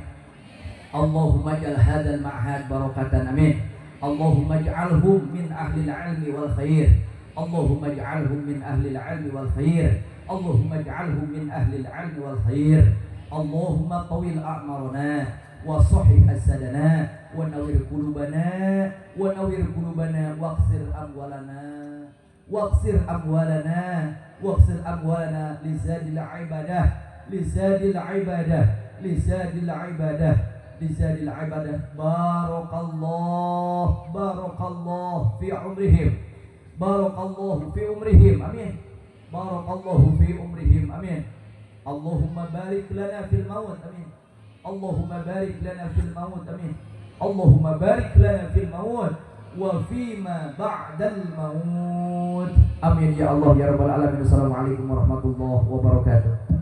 Allahumma ja'al hadzal ma'had barakatan amin. Allahumma ja'alhum min ahlil ilmi wal khair. Allahumma ja'alhum min ahlil ilmi wal khair. Allahumma ja'alhum min ahlil ilmi wal khair. Allahumma tawil a'marana wa sahih asadana wa nawwir qulubana wa nawwir qulubana waqsir amwalana waqsir amwalana waqsir amwalana lizadil ibadah lizadil ibadah lizadil ibadah lizadil ibadah. Barakallah barakallah fi umrihim barakallahu fi umrihim amin. Barakallahu fi umrihim amin. Allahumma barik lana fil maut amin. Allahumma barik lana fil maut amin. Allahumma barik lana fil maut wa fima ba'dal maut amin ya Allah ya rabbal alamin. Assalamualaikum warahmatullahi wabarakatuh.